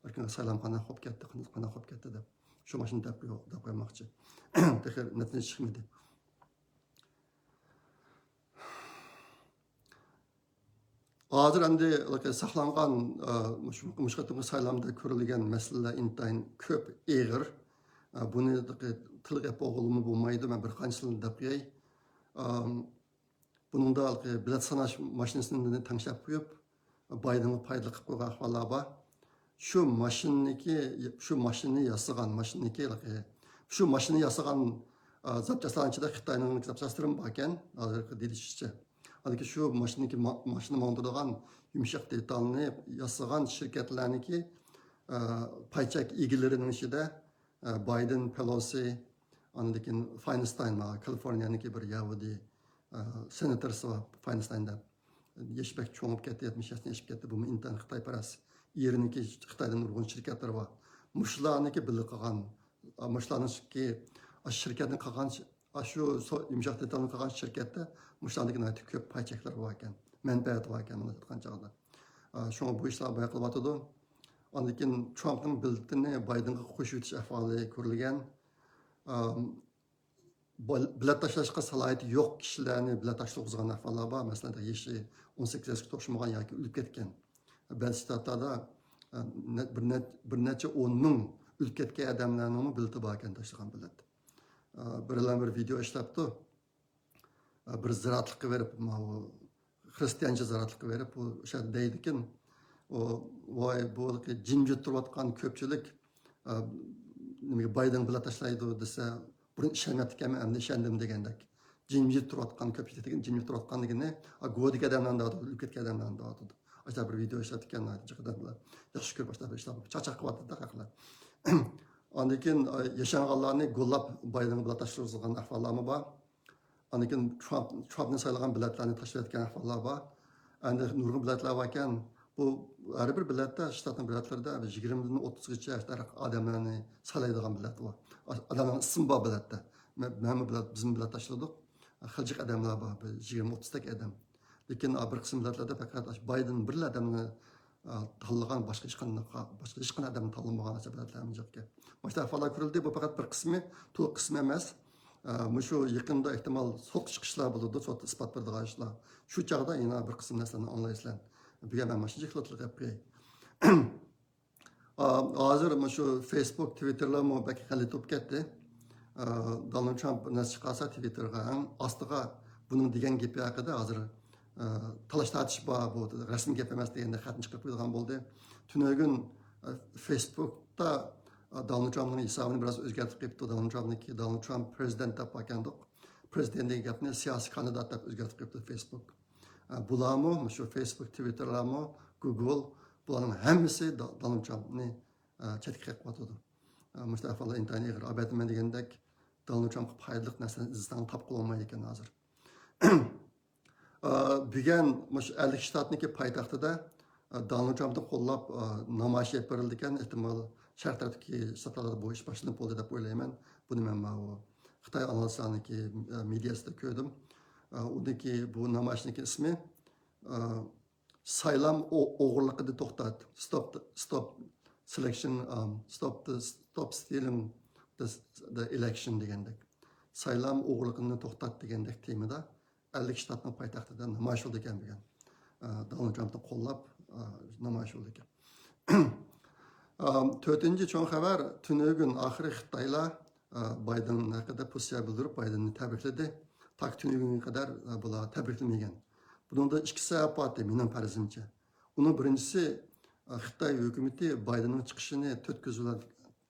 ئەركىن سايلام قانداق بولۇپ كەتتى، قانداق بولۇپ كەتتى دەپ. شۇ ماشىنىنى دەپ قوي-، دەپ قويماقچى. تېخى نەتىجە چىقمىدى. ھازىر ئەمدى ساقلانغان، ئە، مۇشۇ، مۇشۇ قېتىمقى سايلامدا كۆرۈلگەن مەسىلىلەر ئىنتايىن كۆپ، ئېغىر. ئە، بۇنى تىلغا ئېلىپ بولغىلىمۇ بولمايدۇ. مەن بىر قانچىسىنى دەپ قوياي. ئەم، بۇنىڭدا بېلەت ساناش ماشىنىسىنى تەڭشەپ قويۇپ، بايدىنغا پايدىلىق قىلىپ قويغان ئەھۋاللار بار. شۇ ماشىنىنىڭكى، شۇ ماشىنىنى ياسىغان، ماشىنىنىڭكى، شۇ ماشىنىنى ياسىغان، ئا، زاپچاسلارنىڭ ئىچىدە خىتاينىڭ زاپچاسلىرىمۇ باركەن، ھازىرقى دېيىلىشىچە. ھالبۇكى شۇ ماشىنىنىڭكى ما-، ماشىنا ماڭدۇرىدىغان يۇمشاق دېتالنى ياسىغان شىركەتلەرنىڭكى، ئا، پاي چەك ئىگىلىرىنىڭ ئىچىدە، ئە، بايدېن، پېلوسى، ئاندىن كېيىن فاينستاين، ما، كالىفورنىيەنىڭكى بىر يەھۇدىي، ئە، سېناتورسى بار، فاينستاين دەپ. يېشى بەك چوڭ بولۇپ كەتتى، يەتمىش ياشتىن ئېشىپ كەتتى. بۇمۇ ئىنتايىن خىتايپەرەس. ئېرىنىڭكى خىتايدىن ئۇرغۇن شىركەتلىرى بار. مۇشۇلارنىڭكى بىللە قىلغان، ئە، مۇشۇلارنىڭكى، ئە، شىركەتنى قىلغان، ئە، شۇ سو-، يۇمشاق دېتالنى قىلغان شىركەتتە مۇشۇلارنىڭكى ناھايىتى كۆپ پاي چەكلىرى باركەن، مەنپەئەتى باركەن، مۇنداق ئېيتقان چاغدا. ئە، شۇڭا بۇ ئىشلار بايقىلىۋاتىدۇ. ئاندىن كېيىن ترامپنىڭ بېلىتىنى بايدېنغا قوشۇۋېتىش ئەھۋالى كۆرۈلگەن. ئام، بال-، بېلەت تاشلاشقا سالاھىيىتى يوق كىشىلەرنى بېلەت تاشلىغۇزغان ئەھۋاللار بار. مەسىلەن، يېشى ئون سەككىز ياشقا توشمىغان ياكى ئۆلۈپ كەتكەن. بەزى شتاتلاردا، ئە، نە-، بىر نەچ-، بىر نەچچە ئون مىڭ ئۆلۈپ كەتكەن ئادەملەرنىڭمۇ بېلىتى باركەن، تاشلىغان بېلەت. ئە، بىرلەر بىر ۋىدېئو ئىشلەپتۇ. ئە، بىر زىرائەتلىققا بېرىپ، ماۋۇ خرىستىيانچە زاراتلىققا بېرىپ، ئۇ ئوشۇ يەردە دەيدىكىن، ئۇ، ۋاي، بۇ جىمجىت تۇرۇۋاتقان كۆپچىلىك، ئە، نېمىگە، بايدېنغا بېلەت تاشلايدۇ دېسە، بۇرۇن ئىشەنمەپتىكەنمەن، ئەمدى ئىشەندىم دېگەندەك. جىمجىت تۇرۇۋاتقان كۆپچىلىك دېگەن، جىمجىت تۇرۇۋاتقان دېگىنى، ئا، گۇۋاھدىكى ئادەملەرنى دەۋاتىدۇ، ئۆلۈپ كەتكەن ئادەملەرنى دەۋاتىدۇ. ئاشۇنداق بىر ۋىدېئو ئىشلەپتىكەن، جىق ئادەملەر ياخشى كۆرۈپ ئاشۇنداق بىر ئىشلار چاقچاق قىلىۋاتىدۇ خەقلەر. ئاندىن كېيىن، ئا، ياشانغانلارنى گوللاپ بايدېنغا بېلەت تاشلىۋاتقان ئەھۋاللارمۇ بار. ئاندىن كېيىن ترامپ، ترامپنى سايلىغان بېلەتلەرنى تاشلىۋەتكەن ئەھۋاللار بار. ئەمدى نۇرغۇن بېلەتلەر باركەن. بۇ ھەر بىر بېلەتتە، شتاتنىڭ بېلەتلىرىدە يىگىرمىدىن ئوتتۇزغىچە ھەر ئادەملەرنى سايلايدىغان بېلەت بار. ئادەملەرنىڭ ئىسمى بار بېلەتتە. مە-، مەنمۇ بېلەت، بىزمۇ بېلەت تاشلىدۇق. خىلجىق ئادەملەر بار، بىر يىگىرمە ئوتتۇزدەك ئادەم. لېكىن، ئا، بىر قىسىم بېلەتلەردە پەقەت ئاشۇ بايدېن بىرلا ئادەمنى، ئا، تاللىغان، باشقا ھېچقانداق، باشقا ھېچقانداق ئادەمنى تاللىمىغان بېلەتلەر ئەمەلىيەتتە. مۇشۇنداق ئەھۋاللار كۆرۈلدى. بۇ پەقەت بىر قىسمى، تولۇق قىسمى ئەمەس. ئە، مۇشۇ يېقىندا ئېھتىمال سوت چىقىشلار بولىدۇ، سوتتا ئىسپات بېرىدىغان ئىشلار. شۇ چاغدا يەنە بىر قىسىم نەرسىلەرنى ئاڭلايسىلەر. بۈگۈن مەن ماشىنىچە خىلۋەتلىك گەپ قىلاي. ئا، ھازىر مۇشۇ فېيسبۇك، تىۋىتتېرلارمۇ بەك غەلىتە بولۇپ كەتتى. ئا، دونالد ترامپ بىر نەرسە چىقارسا تىۋىتتېرغا ئەڭ ئاستىغا بۇنىڭ دېگەن گېپى ھەققىدە ھازىر، ئا، تالاش تارتىش بار، بۇ رەسمىي گەپ ئەمەس دېگەندەك خەتنى چىقىرىپ قويىدىغان بولدى. تۈنۈگۈن، ئا، فېيسبۇكتا، ئا، دونالد ترامپنىڭ ھېسابىنى بىراز ئۆزگەرتىپ قويۇپتۇ. دونالد ترامپنىڭكى، دونالد ترامپ پرېزىدېنت دەپ باركەندۇق. پرېزىدېنت دېگەن گەپنى سىياسىي كاندىدات دەپ ئۆزگەرتىپ قويۇپتۇ فېيسبۇك. ئا، بۇلارمۇ، مۇشۇ فېيسبۇك، تىۋىتتېرلارمۇ، گۇگل، بۇلارنىڭ ھەممىسى دو-، دونالد ترامپنى، ئا، چەتكە قېقىۋاتىدۇ. ئا، مۇشۇنداق ئەھۋاللار ئىنتايىن ئېغىر. ئەلۋەتتە، مەن دېگەندەك، دونالد ترامپقا پايدىلىق نەرسىنى ئىزدىسەڭ تاپقىلى بولمايدىكەن ھازىر. ئا، بۈگۈن مۇشۇ ئەللىك شتاتنىڭكى پايتەختىدە، ئا، دونالد ترامپنى قوللاپ، ئا، نامايىش ئېلىپ بېرىلىدىكەن. ئېھتىمال شەرق تەرەپتىكى شتاتلاردا بۇ ئىش باشلىنىپ بولدى دەپ ئويلايمەن. بۇنى مەن ماۋۇ خىتاي ئانالىزلارنىڭكى، ئا، مېدىيەسىدە كۆردۈم. ئا، ئۇنىڭكى بۇ نامايىشنىڭكى ئىسمى، ئا، سايلام ئو-، ئوغرىلىقىنى توختات. Stop the, stop selection, um, stop the, stop stealing the, the election دېگەندەك. سايلام ئوغرىلىقىنى توختات دېگەندەك تېمىدا ئەللىك شتاتنىڭ پايتەختىدە نامايىش بولىدىكەن بۈگۈن. ئا، دونالد ترامپنى قوللاپ، ئا، نامايىش بولىدىكەن. ئا، تۆتىنچى چوڭ خەۋەر، تۈنۈگۈن ئاخىرى خىتايلار، ئا، بايدېن ھەققىدە پوزىتسىيە بىلدۈرۈپ، بايدېننى تەبرىكلىدى. تاكى تۈنۈگۈنگە قەدەر، ئا، بۇلار تەبرىكلىمىگەن. بۇنىڭدا ئىككى سەۋەب بار، مېنىڭ پەرىزىمچە. ئۇنىڭ بىرىنچىسى، ئا، خىتاي ھۆكۈمىتى بايدېننىڭ چىقىشىنى تۆت كۆز بىلەن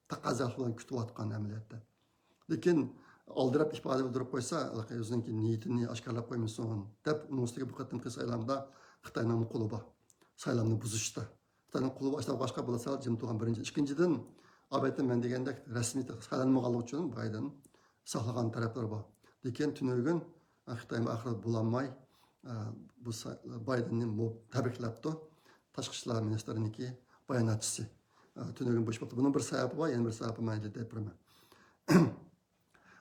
تەقەززا بىلەن كۈتۈۋاتقان ئەمەلىيەتتە. لېكىن ئالدىراپ ئىپادە بىلدۈرۈپ قويسا، ئۆزىنىڭكى نىيىتىنى ئاشكارىلاپ قويمىسۇن دەپ، ئۇنىڭ ئۈستىگە بۇ قېتىمقى سايلامدا خىتاينىڭمۇ قولى بار. سايلامنى بۇزۇشتا. خىتاينىڭ قولى بار، ئاشۇنداق بولغاچقا بۇلار سەل جىم تۇرغان بىرىنچى. ئىككىنچىدىن، ئەلۋەتتە مەن دېگەندەك رەسمىي سايلانمىغانلىقى ئۈچۈن بايدېن ساقلىغان تەرەپلىرى بار. لېكىن تۈنۈگۈن، ئە، خىتايمۇ ئاخىرى بولالماي، ئە، بۇ سا-، بايدېننى مۇ-، تەبرىكلەپتۇ. تاشقى ئىشلار مىنىستىرىنىڭكى باياناتچىسى. ئە، تۈنۈگۈن بۇ ئىش بولۇپتۇ. بۇنىڭ بىر سەۋەبى بار، يەنە بىر سەۋەبى مەن دەپ بېرىمەن.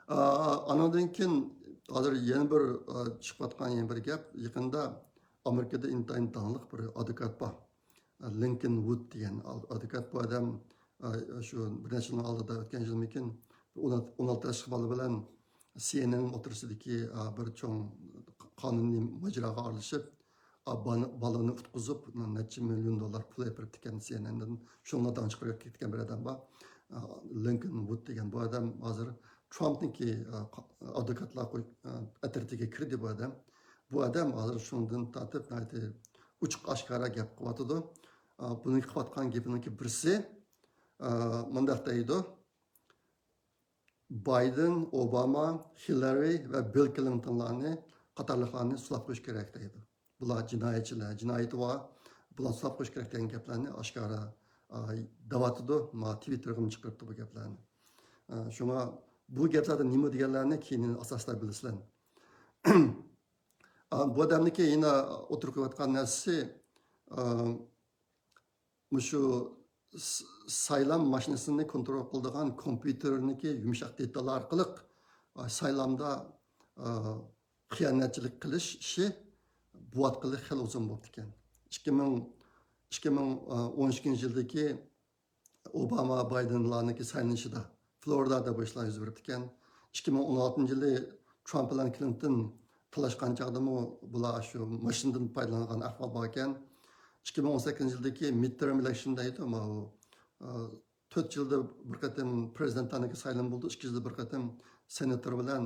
ئا، ئانىڭدىن كېيىن ھازىر يەنە بىر، ئا، چىقىۋاتقان يەنە بىر گەپ. يېقىندا ئامېرىكىدا ئىنتايىن داڭلىق بىر ئادۋوكات بار. لىنكولن ۋۇد دېگەن ئاد-، ئادۋوكات. بۇ ئادەم، ئا، شۇ بىر نەچچە يىلنىڭ ئالدىدا، ئۆتكەن يىلمىكىن، ئون، ئون ئالتە ياشلىق بالا بىلەن سى ئېن ئېن ئوتتۇرىسىدىكى، ئا، بىر چوڭ قانۇنىي ماجىراغا ئارىلىشىپ، ئا، بال-، بالىنى قۇتقۇزۇپ، نەچچە مىليون دوللار پۇل ئېلىپ بېرىپتىكەن سى ئېن ئېندىن. شۇنىڭغا داڭ چىقىرىپ كەتكەن بىر ئادەم بار. ئا، لىنكولن ۋۇد دېگەن بۇ ئادەم ھازىر ترامپنىڭكى، ئا، قا-، ئادۋوكاتلار قوي-، ئا، ئەترىتىگە كىردى بۇ ئادەم. بۇ ئادەم ھازىر شۇنىڭدىن تارتىپ ناھايىتى ئوچۇق ئاشكارا گەپ قىلىۋاتىدۇ. ئا، بۇنىڭ قىلىۋاتقان گېپىنىڭكى بىرسى، ئا، مۇنداق دەيدۇ. بايدېن، ئوباما، خىللارى ۋە بىل كلىنتونلارنى قاتارلىقلارنى سولاپ قويۇش كېرەك دەيدۇ. بۇلار جىنايەتچىلەر، جىنايىتى بار، بۇلارنى سولاپ قويۇش كېرەك دەيدىغان گەپلەرنى ئاشكارا، ئا، دەۋاتىدۇ. ما تىۋىتتېرغىمۇ چىقىرىپتۇ بۇ گەپلەرنى. ئا، شۇڭا بۇ گەپلەردە نېمە دېگەنلەرنى كېيىن ئاساسلار بىلىسىلەر. ئا، بۇ ئادەمنىڭكى يەنە ئوتتۇرىغا قويۇۋاتقان نەرسىسى، ئا، مۇشۇ س-، سايلام ماشىنىسىنى كونترول قىلىدىغان كومپيۇتېرنىڭكى يۇمشاق دېتالى ئارقىلىق، ئا، سايلامدا، ئا، خىيانەتچىلىك قىلىش ئىشى بوۋاتقىلى خېلى ئۇزۇن بوپتىكەن. ئىككى مىڭ، ئىككى مىڭ ئون ئىككىنچى يىلدىكى ئوباما بايدېنلارنىڭكى سايلىنىشىدا فلورىدادا بۇ ئىشلار يۈز بېرىپتىكەن. ئىككى مىڭ ئون ئالتىنچى يىلى ترامپ بىلەن كلىنتون تالاشقان چاغدىمۇ بۇلار شۇ ماشىنىدىن پايدىلانغان ئەھۋال باركەن. ئىككى مىڭ ئون سەككىزىنچى يىلدىكى مىدتېرم ئېلېكشن دەيدۇ، ماۋۇ، ئا، تۆت يىلدا بىر قېتىم پرېزىدېنتلارنىڭكى سايلىمى بولىدۇ، ئىككى يىلدا بىر قېتىم سېناتور بىلەن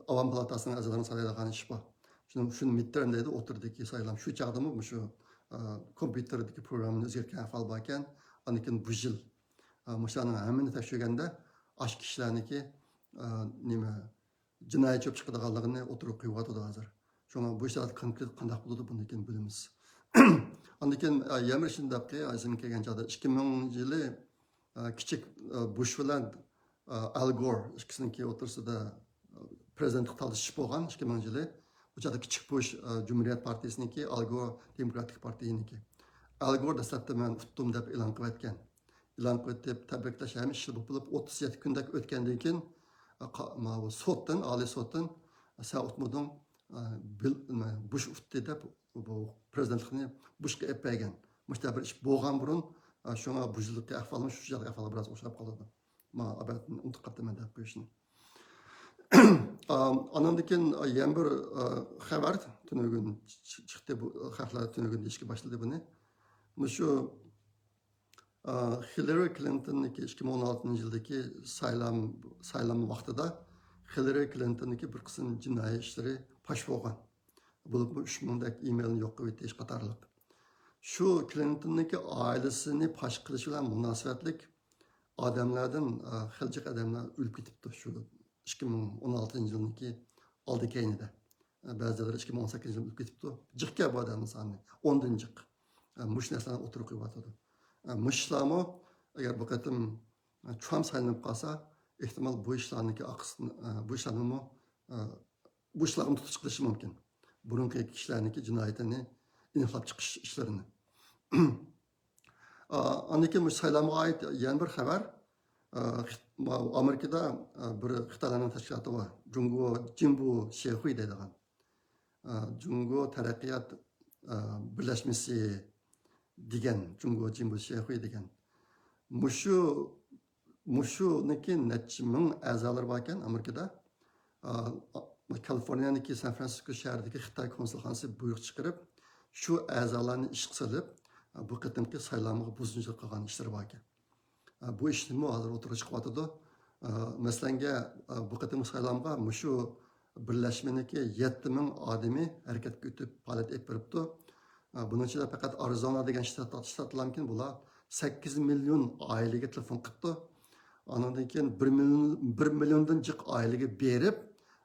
ئاۋام پالاتاسىنىڭ ئەزالىرىنى سايلايدىغان ئىش بار. شۇنى، شۇنى مىدتېرم دەيدۇ، ئوتتۇرىدىكى سايلام. شۇ چاغدىمۇ مۇشۇ، ئە، كومپيۇتېردىكى پروگراممىنى ئۆزگەرتكەن ئەھۋال باركەن. ئاندىن كېيىن بۇ يىل، ئە، مۇشۇلارنىڭ ھەممىنى تەكشۈرگەندە، ئاشۇ كىشىلەرنىكى، ئە، نېمە، جىنايەتچى بولۇپ چىقىدىغانلىقىنى ئوتتۇرىغا قويۇۋاتىدۇ ھازىر. شۇڭا بۇ ئىشلار كونكرېت قانداق بولىدۇ، بۇندىن كېيىن بىلىمىز. ئاندىن كېيىن، ئە، يەنە بىر ئىشنى دەپ قوياي، ئېسىمگە كەلگەن چاغدا، ئىككى مىڭىنچى يىلى، ئە، كىچىك، ئە، بۇش بىلەن، ئە، ئەل گور ئىككىسىنىڭكى ئوتتۇرىسىدا، ئە، پرېزىدېنتلىق تالىشىش بولغان ئىككى مىڭىنچى يىلى. بۇ چاغدا كىچىك بۇش، ئە، جۇمھۇرىيەت پارتىيىسىنىڭكى، ئەل گور دېموكراتىك پارتىيىنىڭكى. ئەل گور دەسلەپتە مەن ئۇتتۇم دەپ ئېلان قىلىۋەتكەن. ئېلان قىلىۋېتىپ، تەبرىكلەش ھەممە ئىشلار بولۇپ، ئوتتۇز يەتتە كۈندەك ئۆتكەندىن كېيىن، ئە، قا-، ماۋۇ سوتتىن، ئالىي سوتتىن، ئە، سەن ئۇتمىدىڭ، ئە، بىل-، نېمە، بۇش ئۇتتى دەپ، بۇ پرېزىدېنتلىقنى بۇشقا ئېلىپ بەرگەن. مۇشۇنداق بىر ئىش بولغان بۇرۇن، ئە، شۇڭا بۇ يىلقى ئەھۋالمۇ شۇ يىلقى ئەھۋالغا بىراز ئوخشاپ قالىدۇ. ما ئەبەتتىن ئۇنتۇپ قاپتىمەن دەپ قويۇشنى. ئا، ئانىڭدىن كېيىن يەنە بىر، ئا، خەۋەر تۈنۈگۈن چىقتى. بۇ خەقلەر تۈنۈگۈن دېيىشكە باشلىدى بۇنى. مۇشۇ، ئا، خىللېرى كلىنتوننىڭكى ئىككى مىڭ ئون ئالتىنچى يىلدىكى سايلام، سايلام ۋاقتىدا خىللېرى كلىنتوننىڭكى بىر قىسىم جىنايى ئىشلىرى پاش بولغان. بولۇپمۇ ئۈچ مىڭدەك ئىمېيلنى يوق قىلىۋېتىش قاتارلىق. شۇ كلىنتوننىڭكى ئائىلىسىنى پاش قىلىش بىلەن مۇناسىۋەتلىك ئادەملەردىن، ئە، خېلى جىق ئادەملەر ئۆلۈپ كېتىپتۇ شۇ ئىككى مىڭ ئون ئالتىنچى يىلنىڭكى ئالدى كەينىدە. ئە، بەزىلەر ئىككى مىڭ ئون سەككىزىنچى يىلى ئۆلۈپ كېتىپتۇ. جىقكەن بۇ ئادەمنىڭ سانى. ئوندىن جىق. ئە، مۇشۇ نەرسىلەرنى ئوتتۇرىغا قويۇۋاتىدۇ. ئە، مۇشۇلارمۇ ئەگەر بۇ قېتىم، ئە، ترامپ سايلىنىپ قالسا، ئېھتىمال بۇ ئىشلارنىڭكى ئارقىسىدىن، ئە، بۇ ئىشلارنىمۇ، ئە، بۇ ئىشلارغىمۇ تۇتۇش قىلىشى مۇمكىن. بۇرۇنقى كىشىلەرنىڭكى جىنايىتىنى ئېنىقلاپ چىقىش ئىشلىرىنى. ئا، ئاندىن كېيىن مۇشۇ سايلامغا ئائىت يەنە بىر خەۋەر. ئا، خىت-، ما-، ئامېرىكىدا، ئا، بىر خىتايلارنىڭ تەشكىلاتى بار. جۇڭگو جىنبۇ شيەخۇي دەيدىغان. ئا، جۇڭگو تەرەققىيات، ئا، بىرلەشمىسى دېگەن، جۇڭگو جىنبۇ شيەخۇي دېگەن. مۇشۇ، مۇشۇنىڭكى نەچچە مىڭ ئەزالىرى باركەن ئامېرىكىدا. ئا، ئا، كالىفورنىيەنىڭكى سان فرانسىسكو شەھىرىدىكى خىتاي كونسۇلخانىسى بۇيرۇق چىقىرىپ، شۇ ئەزالارنى ئىشقا سېلىپ، ئا، بۇ قېتىمقى سايلامغا بۇزغۇنچىلىق قىلغان ئىشلىرى باركەن. ئا، بۇ ئىشمۇ ھازىر ئوتتۇرىغا چىقىۋاتىدۇ. ئا، مەسىلەنگە، ئا، بۇ قېتىمقى سايلامغا مۇشۇ بىرلەشمىنىڭكى يەتتە مىڭ ئادىمى ھەرىكەتكە ئۆتۈپ پائالىيەت ئېلىپ بېرىپتۇ. ئا، بۇنىڭ ئىچىدە پەقەت ئارىزونا دېگەن شتات، شتاتلارمىكىن، بۇلار سەككىز مىليون ئائىلىگە تېلېفون قىپتۇ. ئاندىن كېيىن بىر مىليون، بىر مىليوندىن جىق ئائىلىگە بېرىپ،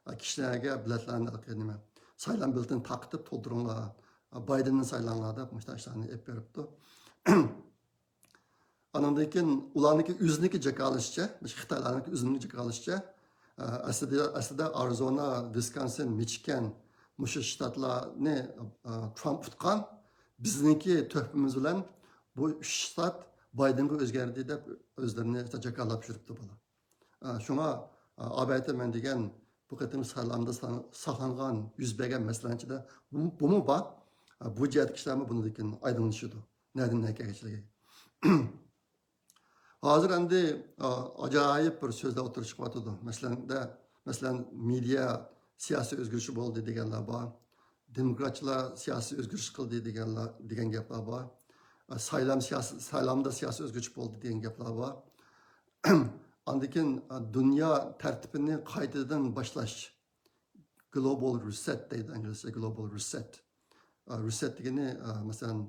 ئا، كىشىلەرگە بېلەتلەرنى، نېمە، سايلام بېلىتىنى تارقىتىپ تولدۇرۇڭلار، ئا، بايدېننى سايلاڭلار دەپ مۇشۇنداق ئىشلارنى ئېلىپ بېرىپتۇ. ئانىڭدىن كېيىن ئۇلارنىڭكى ئۆزىنىڭكى جاكارلىشىچە، خىتايلارنىڭكى ئۆزىنىڭكى جاكارلىشىچە، ئە، ئەسلىدە، ئەسلىدە ئارىزونا، ۋىسكونسىن، مىچىگەن، مۇشۇ شتاتلارنى، ئە، ترامپ ئۇتقان، بىزنىڭكى تۆھپىمىز بىلەن بۇ ئۈچ شتات بايدېنغا ئۆزگەردى دەپ ئۆزلىرىنى جاكارلاپ يۈرۈپتۇ بۇلار. ئە، شۇڭا، ئە، ئابەتە مەن دېگەن بۇ قېتىم سايلامدا سا-، ساقلانغان، يۈز بەرگەن مەسىلىنىڭ ئىچىدە بۇ، بۇمۇ بار. ئە، بۇ جەھەتتىكى ئىشلارمۇ بۇنىڭدىن كېيىن ئايدىڭلىشىدۇ. نەدىن نەگە كەلگەنلىكى. ھازىر ئەمدى، ئا، ئاجايىپ بىر سۆزلەر ئوتتۇرىغا چىقىۋاتىدۇ. مەسىلەن، دە-، مەسىلەن، مېدىيا سىياسىي ئۆزگىرىشى بولدى دېگەنلەر بار. دېموكراتچىلار سىياسىي ئۆزگىرىش قىلدى دېگەنلەر، دېگەن گەپلەر بار. ئا، سايلام سىياسىي، سايلامدا سىياسىي ئۆزگىرىش بولدى دېگەن گەپلەر بار. ئاندىن كېيىن، ئا، دۇنيا تەرتىپىنى قايتىدىن باشلاش. گلوبال رىسېت دەيدۇ ئىنگلىزچە، گلوبال رىسېت. ئا، رىسېت دېگىنى، ئا، مەسىلەن،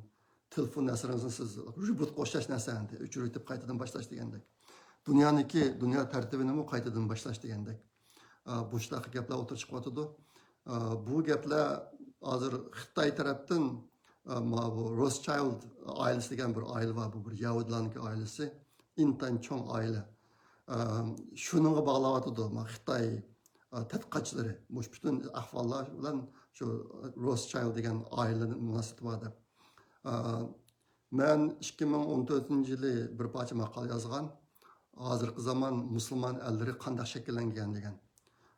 تېلېفون نەرسىلىرىڭىزنى سىز رېبۇت قوشۇش نەرسە ئەمدى، ئۆچۈرۈۋېتىپ قايتىدىن باشلاش دېگەندەك. دۇنيانىڭكى، دۇنيا تەرتىپىنىمۇ قايتىدىن باشلاش دېگەندەك. ئا، بۇ شۇنداق گەپلەر ئوتتۇرىغا چىقىۋاتىدۇ. ئا، بۇ گەپلەر ھازىر خىتاي تەرەپتىن، ئا، ما بۇ روسچايلد ئائىلىسى دېگەن بىر ئائىلە بار، بۇ بىر يەھۇدىيلارنىڭكى ئائىلىسى، ئىنتايىن چوڭ ئائىلە. ئا، شۇنىڭغا باغلاۋاتىدۇ، ما خىتاي، ئا، تەتقىقاتچىلىرى. مۇشۇ پۈتۈن ئەھۋاللار بىلەن شۇ روسچايلد دېگەن ئائىلىنىڭ مۇناسىۋىتى بار دەپ. ئا، مەن ئىككى مىڭ ئون تۆتىنچى يىلى بىر پارچە ماقالە يازغان. ھازىرقى زامان مۇسۇلمان ئەللىرى قانداق شەكىللەنگەن دېگەن.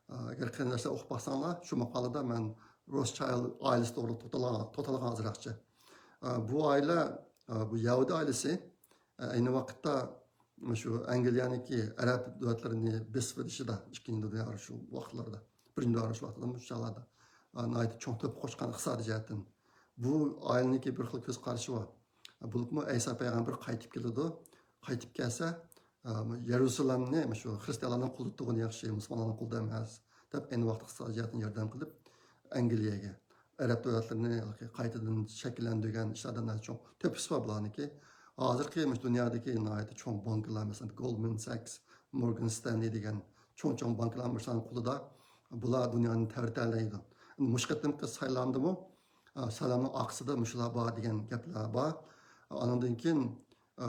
ئا، ئەگەر قېرىنداشلار ئوقۇپ باقساڭلار، شۇ ماقالىدە مەن روسچايلد ئائىلىسى توغرىلىق توختالغان، توختالغان ئازراقچە. ئا، بۇ ئائىلە، ئا، بۇ يەھۇدىي ئائىلىسى، ئا، ئەينى ۋاقىتتا شۇ ئەنگلىيەنىڭكى ئەرەب دۆلەتلىرىنى بېسىۋېلىشىدا، ئىككىنچى دۇنيا ئۇرۇشى ۋاقىتلىرىدا، بىرىنچى دۇنيا ئۇرۇشى ۋاقتىدا، مۇشۇ چاغلاردا، ئا، ناھايىتى چوڭ تۆھپە قوشقان ئىقتىسادىي جەھەتتىن. بۇ ئائىلىنىڭكى بىر خىل كۆز قارىشى بار. بولۇپمۇ ئەيسا پەيغەمبەر قايتىپ كېلىدۇ. قايتىپ كەلسە، ئە، يەرۇسالەمنى مۇشۇ خرىستىيانلارنىڭ قولىدا تۇرغىنى ياخشى، مۇسۇلمانلارنىڭ قولىدا ئەمەس، دەپ ئەينى ۋاقىتتا ئىقتىسادىي جەھەتتىن ياردەم قىلىپ، ئەنگلىيەگە، ئەرەب دۆلەتلىرىنى قايتىدىن شەكىللەندۈرگەن ئىشلاردا ناھايىتى چوڭ تۆھپىسى بار بۇلارنىڭكى. ھازىرقى مۇشۇ دۇنيادىكى ناھايىتى چوڭ بانكىلار، مەسىلەن، گولدمەن ساكس، مورگان ستەنلى دېگەن چوڭ-چوڭ بانكىلار مۇشۇلارنىڭ قولىدا. بۇلار دۇنيانى تەۋرىتەلەيدۇ. مۇشۇ قېتىمقى سايلامدىمۇ، ئە، سايلامنىڭ ئارقىسىدا مۇشۇلار بار دېگەن گەپلەر بار. ئانىڭدىن كېيىن، ئە،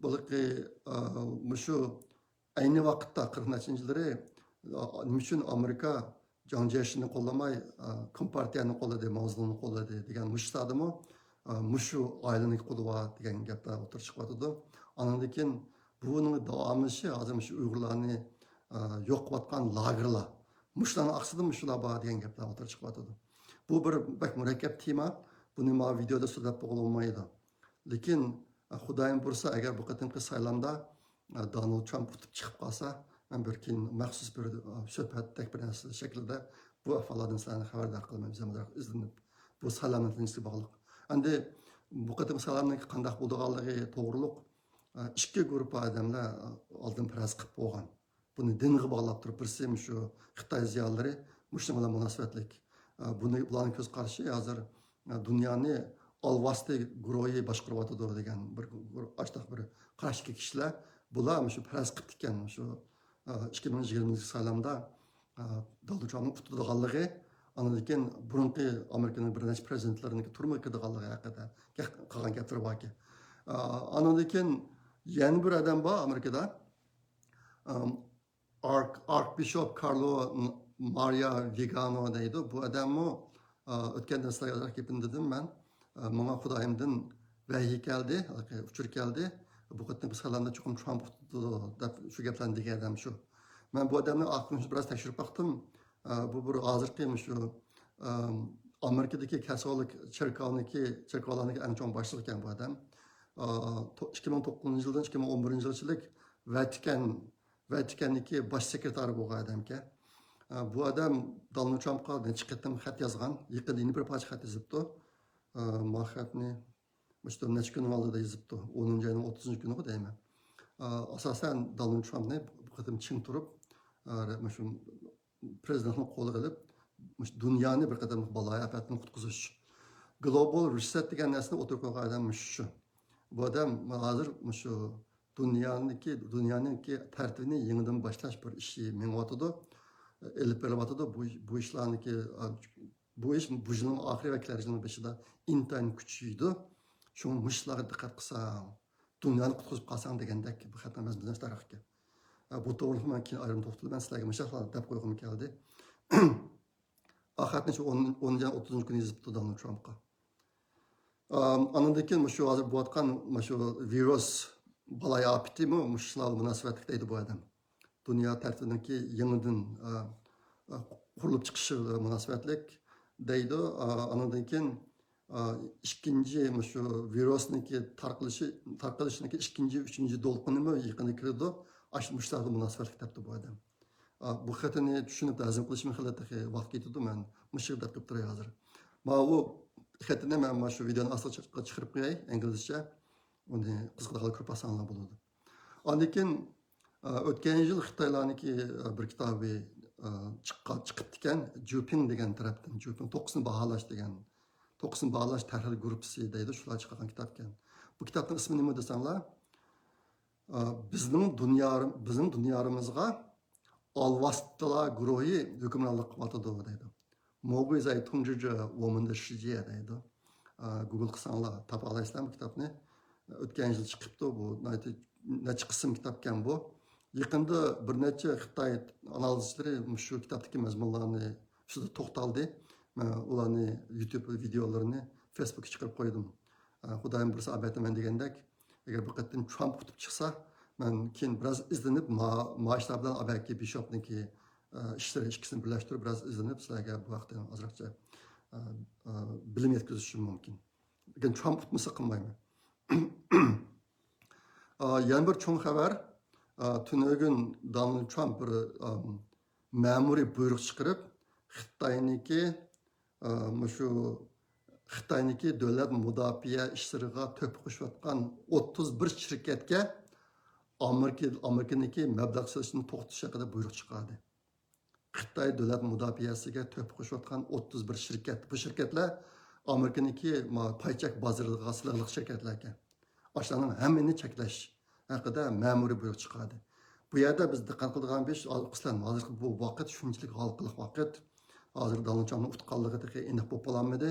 بۇلىقى، ئە، مۇشۇ ئەينى ۋاقىتتا قىرىق نەچچىنچى يىللىرى، ئا، نېمە ئۈچۈن ئامېرىكا جاڭ جيەشىننى قوللىماي، ئا، كومپارتىيەنى قوللىدى، ماۋزېدۇڭنى قوللىدى دېگەن مۇشۇ سادىمۇ، ئا، مۇشۇ ئائىلىنىڭ قولى بار دېگەن گەپلەر ئوتتۇرىغا چىقىۋاتىدۇ. ئانىڭدىن كېيىن بۇنىڭ داۋاملىشىشى ھازىر مۇشۇ ئۇيغۇرلارنى، ئا، يوق قىلىۋاتقان لاگېرلار، مۇشۇلارنىڭ ئارقىسىدا مۇشۇلار بار دېگەن گەپلەر ئوتتۇرىغا چىقىۋاتىدۇ. بۇ بىر بەك مۇرەككەپ تېما. بۇنى مانا ۋىدېودا سۆزلەپ بولغىلى بولمايدۇ. لېكىن، ئە، خۇدايىم بۇيرۇسا، ئەگەر بۇ قېتىمقى سايلامدا، ئە، دونالد ترامپ ئۇتۇپ چىقىپ قالسا، مەن بىر كېيىن مەخسۇس بىر، ئە، سۆھبەتتەك بىر نەرسە شەكلىدە بۇ ئەھۋاللاردىن سىلەرنى خەۋەردار قىلىمەن. بىز ئازراق ئىزدىنىپ، بۇ سايلام نەتىجىسىگە باغلىق. ئەمدى بۇ قېتىمقى سايلامنىڭ قانداق بولىدىغانلىقى توغرۇلۇق، ئە، ئىككى گۇرۇپپا ئادەملەر، ئە، ئالدىن پەرەز قىلىپ بولغان. بۇنى دىنغا باغلاپ تۇرۇپ، بىرسى مۇشۇ خىتاي زىيالىيلىرى مۇشۇنىڭ بىلەن مۇناسىۋەتلىك. ئە، بۇنى، بۇلارنىڭ كۆز قارىشى ھازىر، ئە، دۇنيانى ئالۋاستى گۇرۇھى باشقۇرۇۋاتىدۇ دېگەن بىر، بىر ئاشتاق بىر قاراشتىكى كىشىلەر. بۇلار مۇشۇ پەرەز قىپتىكەن، مۇشۇ، ئە، ئىككى مىڭ يىگىرمىنچى سايلامدا، ئە، دونالد ترامپنىڭ ئۇتىدىغانلىقى، ئاندىن كېيىن بۇرۇنقى ئامېرىكىنىڭ بىر نەچچە پرېزىدېنتلىرىنىڭكى تۈرمىگە كىرىدىغانلىقى ھەققىدە گەپ قىلغان گەپلىرى باركەن. ئە، ئاندىن كېيىن يەنە بىر ئادەم بار ئامېرىكىدا. ئەم، ئارك-، ئاركبىشوپ كارلو ن-، مارىيا ۋىگانو دەيدۇ. بۇ ئادەممۇ، ئا، ئۆتكەندە سىلەرگە ئازراق گېپىنى دېدىم مەن. ئا، ماڭا خۇدايىمدىن ۋەھىي كەلدى، ئۇچۇر كەلدى. بۇ قېتىم بىز سايلامدا چوقۇم ترامپ ئۇتىدۇ دەپ شۇ گەپلەرنى دېگەن ئادەم شۇ. مەن بۇ ئادەمنى ئاخىرىنى بىراز تەكشۈرۈپ باقتىم. ئا، بۇ بىر ھازىرقى مۇشۇ، ئام، ئامېرىكىدىكى كاتولىك چېركاۋنىڭكى، چېركاۋلارنىڭكى ئەڭ چوڭ باشلىقى ئىكەن بۇ ئادەم. ئا، تو-، ئىككى مىڭ توققۇزىنچى يىلدىن ئىككى مىڭ ئون بىرىنچى يىلغىچىلىك ۋاتىكان ۋاتىكاندىكى باش سېكرېتارى بولغان ئادەمكەن. ئە، بۇ ئادەم دونالد ترامپقا نەچچە قېتىم خەت يازغان. يېقىندا يەنە بىر پارچە خەت يېزىپتۇ. ئە، ما خەتنى مۇشۇ نەچچە كۈننىڭ ئالدىدا يېزىپتۇ. ئونىنچى ئاينىڭ ئوتتۇزىنچى كۈنىغۇ دەيمەن. ئە، ئاساسەن دونالد ترامپنى بۇ قېتىم چىڭ تۇرۇپ، ئە، مۇشۇ پرېزىدېنتنىڭ قولىغا ئېلىپ، مۇشۇ دۇنيانى بىر قېتىملىق بالايىئاپەتتىن قۇتقۇزۇش. گلوبال رېسېت دېگەن نەرسىنى ئوتتۇرىغا قويغان ئادەم مۇشۇ. بۇ ئادەم ھازىر مۇشۇ دۇنيانىڭكى، دۇنيانىڭكى تەرتىپىنى يېڭىدىن باشلاش بىر ئىشى مېڭىۋاتىدۇ، ئېلىپ بېرىلىۋاتىدۇ. بۇ، بۇ ئىشلارنىڭكى، بۇ ئىش بۇ يىلنىڭ ئاخىرى ۋە كېلەر يىلنىڭ بېشىدا ئىنتايىن كۈچىيىدۇ. شۇڭا مۇشۇلارغا دىققەت قىلساڭ، دۇنيانى قۇتقۇزۇپ قالساڭ دېگەندەك بىر خەتنى مەزمۇنلاشتۇرغان ئىكەن. بۇ توغرىلىق مەن كېيىن ئايرىم توختىلىمەن، سىلەرگە مۇشۇ ھەقلەردە دەپ قويغۇم كەلدى. ئاخىرەتنى شۇ ئون، ئونىنچى ئاينىڭ ئوتتۇزىنچى كۈنى يېزىپتۇ دونالد ترامپقا. ئام، ئاندىن كېيىن مۇشۇ ھازىر بولۇۋاتقان مۇشۇ ۋىرۇس بالايىئاپىتىمۇ مۇشۇ شۇلارغا مۇناسىۋەتلىك دەيدۇ بۇ ئادەم. دۇنيا تەرتىپىنىڭكى يېڭىدىن، ئا، ئا، قۇرۇلۇپ چىقىشىغا مۇناسىۋەتلىك دەيدۇ. ئا، ئاندىن كېيىن، ئا، ئىككىنچى مۇشۇ ۋىرۇسنىڭكى تارقىلىشى، تارقىلىشىنىڭكى ئىككىنچى، ئۈچىنچى دولقۇنىمۇ يېقىندا كىرىدۇ. ئاشۇ مۇشۇلارغا مۇناسىۋەتلىك دەپتۇ بۇ ئادەم. ئا، بۇ خېتىنى چۈشىنىپ ھەزىم قىلىشىمغا خېلى تېخى ۋاقىت كېتىدۇ، مەن مۇشۇ دەپ قىلىپ تۇراي ھازىر. ماۋۇ خېتىنى مەن مانا شۇ ۋىدېئونىڭ ئاستىغا چىق-، چىقىرىپ قوياي ئىنگلىزچە. ئۇنى قىزىقىدىغانلار كۆرۈپ باقساڭلار بولىدۇ. ئاندىن كېيىن، ئا، ئۆتكەن يىل خىتايلارنىڭكى، ئا، بىر كىتابى، ئا، چىققا-، چىقىپتىكەن. جۇپىڭ دېگەن تەرەپتىن. جۇپىڭ توققۇزنى باھالاش دېگەن، توققۇزنى باھالاش تەھلىل گۇرۇپپىسى دەيدۇ، شۇلار چىقارغان كىتابكەن. بۇ كىتابنىڭ ئىسمى نېمە دېسەڭلار، ئا، بىزنىڭ دۇنيا، بىزنىڭ دۇنيامىزغا ئالۋاستىلار گۇرۇھى ھۆكۈمرانلىق قىلىۋاتىدۇ دەيدۇ. 魔鬼在统治着我们的世界 دەيدۇ. ئا، گۇگل قىلساڭلار تاپالايسىلەر بۇ كىتابنى. ئۆتكەن يىل چىقىپتۇ بۇ. ناھايىتى نەچچە قىسىم كىتابكەن بۇ. يېقىندا بىر نەچچە خىتاي ئانالىزچىلىرى مۇشۇ كىتابتىكى مەزمۇنلارنى ئۈستىدە توختالدى. مەن ئۇلارنى يۇتۇب ۋىدېئولىرىنى فېيسبۇكقا چىقىرىپ قويدۇم. ئا، خۇدايىم بۇيرۇسا ئەلۋەتتە مەن دېگەندەك، ئەگەر بۇ قېتىم ترامپ ئۇتۇپ چىقسا، مەن كېيىن بىراز ئىزدىنىپ، ما-، مايىشلار بىلەن ئابەكى بىشوپنىڭكى، ئا، ئىشلىرى ئىككىسىنى بىرلەشتۈرۈپ، بىراز ئىزدىنىپ، سىلەرگە بۇ ھەقتە ئازراقچە، ئا، ئا، بىلىم يەتكۈزۈشۈم مۇمكىن. لېكىن ترامپ ئۇتمىسا قىلمايمەن. ئا، يەنە بىر چوڭ خەۋەر، ئا، تۈنۈگۈن دونالد ترامپ بىر، ئا، مەمۇرىي بۇيرۇق چىقىرىپ، خىتاينىڭكى، ئا، مۇشۇ خىتاينىڭكى دۆلەت مۇداپىئە ئىشلىرىغا تۆھپە قوشۇۋاتقان ئوتتۇز بىر شىركەتكە ئامېرىكا، ئامېرىكىنىڭكى مەبلەغ سېلىشنى توختىتىش ھەققىدە بۇيرۇق چىقاردى. خىتاي دۆلەت مۇداپىئەسىگە تۆھپە قوشۇۋاتقان ئوتتۇز بىر شىركەت. بۇ شىركەتلەر ئامېرىكىنىڭكى ما-، پاي چەك بازىرىغا سىغىشلىق شىركەتلەركەن. ئاشۇلارنىڭ ھەممىنى چەكلەش ھەققىدە مەمۇرىي بۇيرۇق چىقاردى. بۇ يەردە بىز دىققەت قىلىدىغان بىر ئىش، ئەسلەن ھازىرقى بۇ ۋاقىت شۇنچىلىك ھالقىلىق ۋاقىت. ھازىر دونالد ترامپنىڭ ئۇتقانلىقى تېخى ئېنىق بولۇپ بولالمىدى.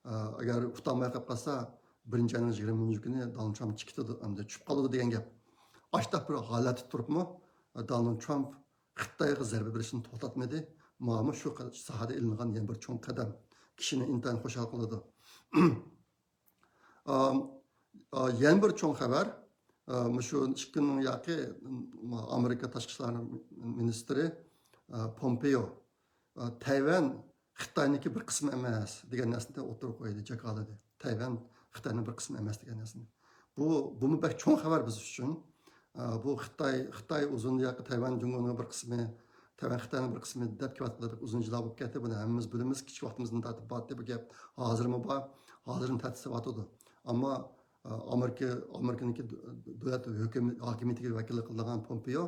ئە، ئەگەر ئۇتالماي قېلىپ قالسا، بىرىنچى ئاينىڭ يىگىرمىنچى كۈنى دونالد ترامپ چىقىدۇ، ئەمدى چۈشۈپ قالىدۇ دېگەن گەپ. ئاشۇنداق بىر ھالەتتە تۇرۇپمۇ، دونالد ترامپ خىتايغا زەربە بېرىشنى توختاتمىدى. ماڭىمۇ شۇ ساھەدە ئېلىنغان يەنە بىر چوڭ قەدەم كىشىنى ئىنتايىن خۇشال قىلىدۇ. ئا، ئا، يەنە بىر چوڭ خەۋەر، ئا، مۇشۇ ئىككى كۈننىڭ ياقى، ئامېرىكا تاشقى ئىشلار مىنىستىرى، ئا، پومپېيو، ئا، تەيۋەن خىتاينىڭكى بىر قىسمى ئەمەس دېگەن نەرسىنى ئوتتۇرىغا قويدى، جاكارلىدى. تەيۋەن خىتاينىڭ بىر قىسمى ئەمەس دېگەن نەرسىنى. بۇ، بۇمۇ بەك چوڭ خەۋەر بىز ئۈچۈن. ئا، بۇ خىتاي، خىتاي ئۇزۇن ياقى تەيۋەن جۇڭگونىڭ بىر قىسمى، تەيۋەن خىتاينىڭ بىر قىسمى دەپ كېلىۋاتقىلى بەك ئۇزۇن يىللار بولۇپ كەتتى. بۇنى ھەممىمىز بىلىمىز. كىچىك ۋاقتىمىزدىن تارتىپ بارتتى بۇ گەپ. ھازىرمۇ بار. ھازىرمۇ تەتۈرلەۋاتىدۇ. ئەمما، ئا، ئامېرىكا، ئامېرىكىنىڭكى دۆ-، دۆلەت ھۆكۈم-، ھاكىمىيىتىگە ۋەكىللىك قىلىدىغان پومپېيو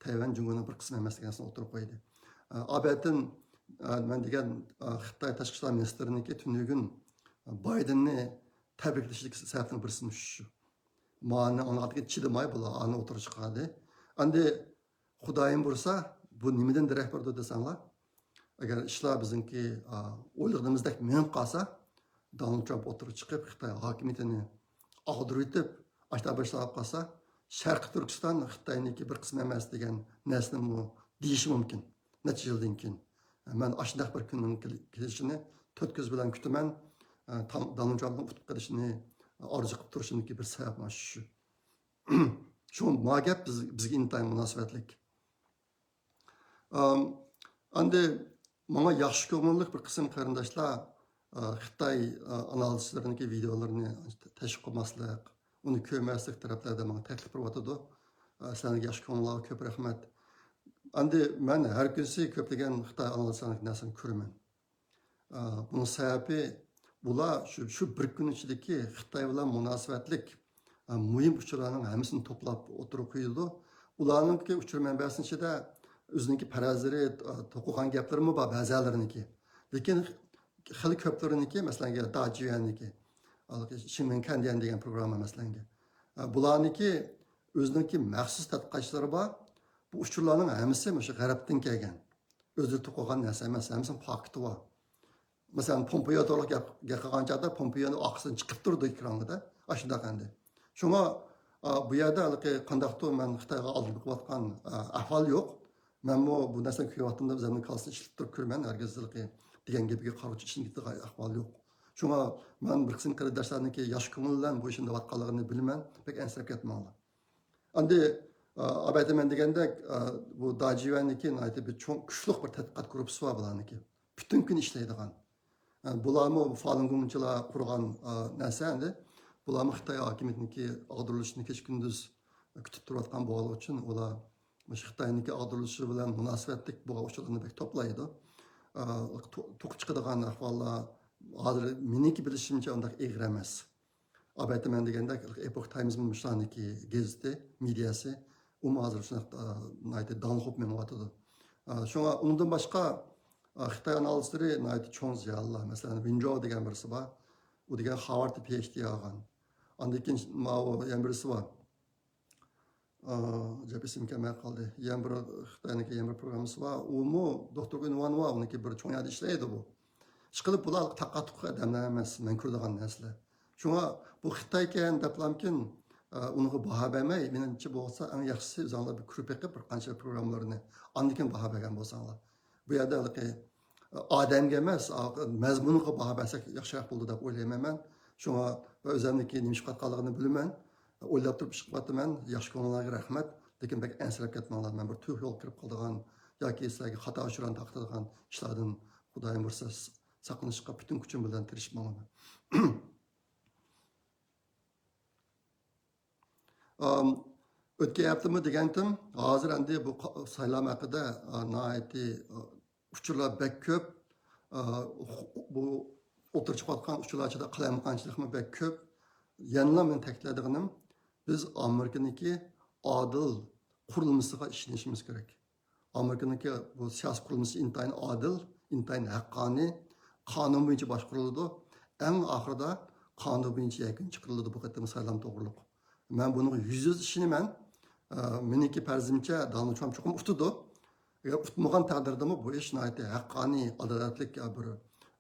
تەيۋەن جۇڭگونىڭ بىر قىسمى ئەمەس دېگەن نەرسىنى ئوتتۇرىغا قويدى. ئا، ئابەتىن، ئا، مەن دېگەن، ئا، خىتاي تاشقى ئىشلار مىنىستىرىنىڭكى تۈنۈگۈن، ئا، بايدېننى تەبرىكلىشىدىكى سەۋەبنىڭ بىرسى شۇ. مانى ئاڭلىغاندىن كېيىن چىدىماي بۇلار ئانى ئوتتۇرىغا چىقاردى. ئەمدى خۇدايىم بۇيرۇسا، بۇ نېمىدىن دېرەك بېرىدۇ دېسەڭلار، ئەگەر ئىشلار بىزنىڭكى، ئا، ئويلىغىنىمىزدەك مېڭىپ قالسا، دونالد ترامپ ئوتتۇرىغا چىقىپ، خىتاي ھاكىمىيىتىنى ئاغدۇرۇۋېتىپ، ئاشۇنداق بىر ئىشلار بولۇپ قالسا، شەرقىي تۈركىستان خىتاينىڭكى بىر قىسمى ئەمەس دېگەن نەرسىنىمۇ دېيىشى مۇمكىن. نەچچە يىلدىن كېيىن. مەن ئاشۇنداق بىر كۈننىڭ كېلىشىنى تۆت كۆز بىلەن كۈتىمەن. ئە، تام-، دونالد ترامپنىڭ ئۇتۇپ قېلىشىنى ئارزۇ قىلىپ تۇرۇشۇمدىكى بىر سەۋەب مانا شۇ. شۇ ما گەپ بىز، بىزگە ئىنتايىن مۇناسىۋەتلىك. ئام، ئەمدى ماڭا ياخشى كۆڭۈللۈك بىر قىسىم قېرىنداشلار، ئا، خىتاي، ئا، ئانالىزچىلىرىنىڭكى ۋىدېئولىرىنى تەشۋىق قىلماسلىق، ئۇنى كۆرمەسلىك تەرەپلەردە ماڭا تەكلىپ قىلىۋاتىدۇ. ئا، سىلەرنىڭ ياخشى كۆڭلۈڭلارغا كۆپ رەھمەت. ئەمدى مەن ھەر كۈنسى كۆپلىگەن خىتاي ئانالىزچىلىرىنىڭ نەرسىنى كۆرىمەن. ئا، بۇنىڭ سەۋەبى، بۇلار شۇ، شۇ بىر كۈن ئىچىدىكى خىتاي بىلەن مۇناسىۋەتلىك، ئا، مۇھىم ئۇچۇرلارنىڭ ھەممىسىنى توپلاپ ئوتتۇرىغا قويىدۇ. ئۇلارنىڭكى ئۇچۇر مەنبەسىنىڭ ئىچىدە ئۆزىنىڭكى پەرەزلىرى، ئا، توقۇغان گەپلىرىمۇ بار بەزىلەرنىڭكى. لېكىن خېلى كۆپلىرىنىڭكى، مەسىلەن، داجيۈەننىڭكى، شىنۋېنكەنديەن دېگەن پروگرامما، مەسىلەن، ئا، بۇلارنىڭكى ئۆزىنىڭكى مەخسۇس تەتقىقاتچىلىرى بار. بۇ ئۇچۇرلارنىڭ ھەممىسى مۇشۇ غەربتىن كەلگەن. ئۆزلىرى توقۇغان نەرسە ئەمەس، ھەممىسىنىڭ پاكىتى بار. مەسىلەن، پومپېيو توغرىلىق گەپ، گەپ قىلغان چاغدا پومپېيونىڭ ئارقىسىدىن چىقىپ تۇرىدۇ ئېكرانغا-دە. ئاشۇنداق ئەمدى. شۇڭا، ئا، بۇ يەردە ھېلىقى قانداقتۇر مەن خىتايغا ئالدىنىپ قىلىۋاتقان، ئا، ئەھۋال يوق. مەنمۇ بۇ نەرسىنى كۆرۈۋاتقىنىمدا ئۆزۈمنىڭ كاللىسىنى ئىشلىتىپ تۇرۇپ كۆرىمەن. ھەرگىز ھېلىقى دېگەن گېپىگە قارىغۇچە ئىشىنىپ كېتىدىغان ئەھۋال يوق. شۇڭا مەن بىر قىسىم قېرىنداشلارنىڭكى ياخشى كۆڭۈل بىلەن بۇ ئىشنى دەۋاتقانلىقىنى بىلىمەن. بەك ئەنسىرەپ كەتمەڭلار. ئەمدى، ئا، ئابەتە مەن دېگەندەك، ئا، بۇ داجيۈەننىڭكى ناھايىتى بىر چوڭ، كۈچلۈك بىر تەتقىقات گۇرۇپپىسى بار بۇلارنىڭكى. پۈتۈن كۈن ئىشلەيدىغان. ئە، بۇلارمۇ فالۇنگوڭچىلار قۇرغان، ئا، نەرسە ئەمدى. بۇلارمۇ خىتاي ھاكىمىيىتىنىڭكى ئاغدۇرۇلۇشىنى كېچە-كۈندۈز كۈتۈپ تۇرۇۋاتقان بولغانلىقى ئۈچۈن، ئۇلار مۇشۇ خىتاينىڭكى ئاغدۇرۇلۇشى بىلەن مۇناسىۋەتلىك بولغان ئۇچۇرلارنى بەك توپلايدۇ. ئا، تو-، توقۇپ چىقىدىغان ئەھۋاللار ھازىر مېنىڭكى بىلىشىمچە ئۇنداق ئېغىر ئەمەس. ئابەتە مەن دېگەندەك، ئېپوك تايمسمۇ مۇشۇلارنىڭكى گېزىتى، مېدىياسى، ئۇمۇ ھازىر شۇنداق، ئا، ناھايىتى داڭلىق بولۇپ مېڭىۋاتىدۇ. ئا، شۇڭا ئۇنىڭدىن باشقا، ئا، خىتاي ئانالىزلىرى ناھايىتى چوڭ زىيالىيلار. مەسىلەن، ۋېن جوۋ دېگەن بىرسى بار. ئۇ دېگەن خارۋاردتا پى ئېيچ دى ئالغان. ئاندىن كېيىن ماۋۇ يەنە بىرسى بار. ئا، ئەجەب ئېسىمگە كەلمەي قالدى. يەنە بىر خىتاينىڭكى يەنە بىر پروگراممىسى بار. ئۇمۇ دوختۇر ئۈنۋان بار. ئۇنىڭكى بىر چوڭ يەردە ئىشلەيدۇ بۇ. ئىشقىلىپ بۇلار تاقا-تۇقا ئادەملەر ئەمەس، مەن كۆرىدىغان نەرسىلەر. شۇڭا بۇ خىتايكەن دەپلامكىن، ئا، ئۇنىڭغا باھا بەرمەي، مېنىڭچە بولسا ئەڭ ياخشىسى ئۆزۈڭلار بىر كۆرۈپ بېقىپ بىر قانچە پروگراممىلىرىنى، ئاندىن كېيىن باھا بەرگەن بولساڭلار. بۇ يەردە ھېلىقى ئادەمگە ئەمەس، مەزمۇنغا باھا بەرسەك ياخشىراق بولىدۇ دەپ ئويلايمەن مەن. شۇڭا ئۆزۈمنىڭكى نېمە ئىش قىلىۋاتقانلىقىنى بىلىمەن. ئويلاپ تۇرۇپ ئىش قىلىۋاتىمەن. ياخشى كۆڭلۈڭلارغا رەھمەت. لېكىن بەك ئەنسىرەپ كەتمەڭلار. مەن بىر تۈۋ يولغا كىرىپ قالىدىغان ياكى سىلەرگە خاتا ئۇچۇرلارنى تارقىتىدىغان ئىشلاردىن خۇدايىم بۇيرۇسا ساقلىنىشقا پۈتۈن كۈچۈم بىلەن تىرىشىپ ماڭىمەن. ئام، ئۆتكەن ھەپتىمۇ دېگەنتىم، ھازىر ئەمدى بۇ قا-، سايلام ھەققىدە، ئا، ناھايىتى، ئا، ئۇچۇرلار بەك كۆپ. ئا، بۇ ئوتتۇرىغا چىقىۋاتقان ئۇچۇرلار ئىچىدە قالايمىقانچىلىقمۇ بەك كۆپ. يەنىلا مەن تەكىتلەيدىغىنىم، بىز ئامېرىكىنىڭكى ئادىل قۇرۇلمىسىغا ئىشىنىشىمىز كېرەك. ئامېرىكىنىڭكى بۇ سىياسىي قۇرۇلمىسى ئىنتايىن ئادىل، ئىنتايىن ھەققانىي، قانۇن بويىچە باشقۇرۇلىدۇ. ئەڭ ئاخىرىدا قانۇن بويىچە يەكۈن چىقىرىلىدۇ بۇ قېتىم سايلام توغرۇلۇق. مەن بۇنىڭغا يۈز يۈز ئىشىنىمەن. ئە، مېنىڭكى پەرىزىمچە دونالد ترامپ چوقۇم ئۇتىدۇ. ئەگەر ئۇتمىغان تەقدىردىمۇ بۇ ئىش ناھايىتى ھەققانىي، ئادالەتلىك، ئە، بىر،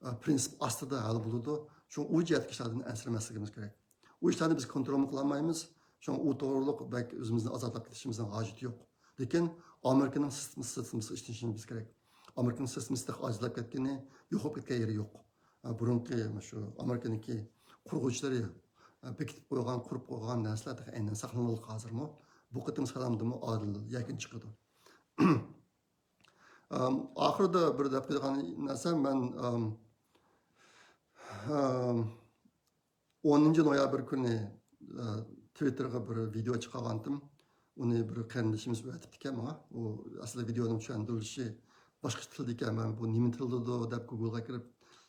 ئە، پرىنسىپ ئاستىدا ھەل بولىدۇ. شۇڭا ئۇ جەھەتتىكى ئىشلاردىن ئەنسىرىمەسلىكىمىز كېرەك. ئۇ ئىشلارنى بىز كونترولمۇ قىلالمايمىز. شۇڭا ئۇ توغرۇلۇق بەك ئۆزىمىزنى ئازابلاپ كېتىشىمىزنىڭ ھاجىتى يوق. لېكىن ئامېرىكىنىڭ سىستېمىسى، سىستېمىسىغا ئىشىنىشىمىز كېرەك. ئامېرىكىنىڭ سىستېمىسى تېخى ئاجىزلاپ كەتكىنى، يوقاپ كەتكەن يېرى يوق. ئە، بۇرۇنقى مۇشۇ ئامېرىكىنىڭكى قۇرغۇچىلىرى، ئە، بېكىتىپ قويغان، قۇرۇپ قويغان نەرسىلەر تېخى ئەينەن ساقلىنىۋاتىدۇ ھازىرمۇ. بۇ قېتىم سايلامدىمۇ ئادىل يەكۈن چىقىدۇ. ئەم، ئاخىرىدا بىر دەپ قويىدىغان نەرسەم، مەن، ئەم، ئەم، ئونىنچى نويابىر كۈنى، ئە، تىۋىتتېرغا بىر ۋىدېئو چىقارغانتىم. ئۇنى بىر قېرىندىشىمىز ئەۋەتىپتىكەن ماڭا. ئۇ ئەسلى ۋىدېئونىڭ چۈشەندۈرۈلۈشى باشقىچە تىلدا ئىكەن. مەن بۇ نېمە تىلدىدۇ دەپ گۇگلغا كىرىپ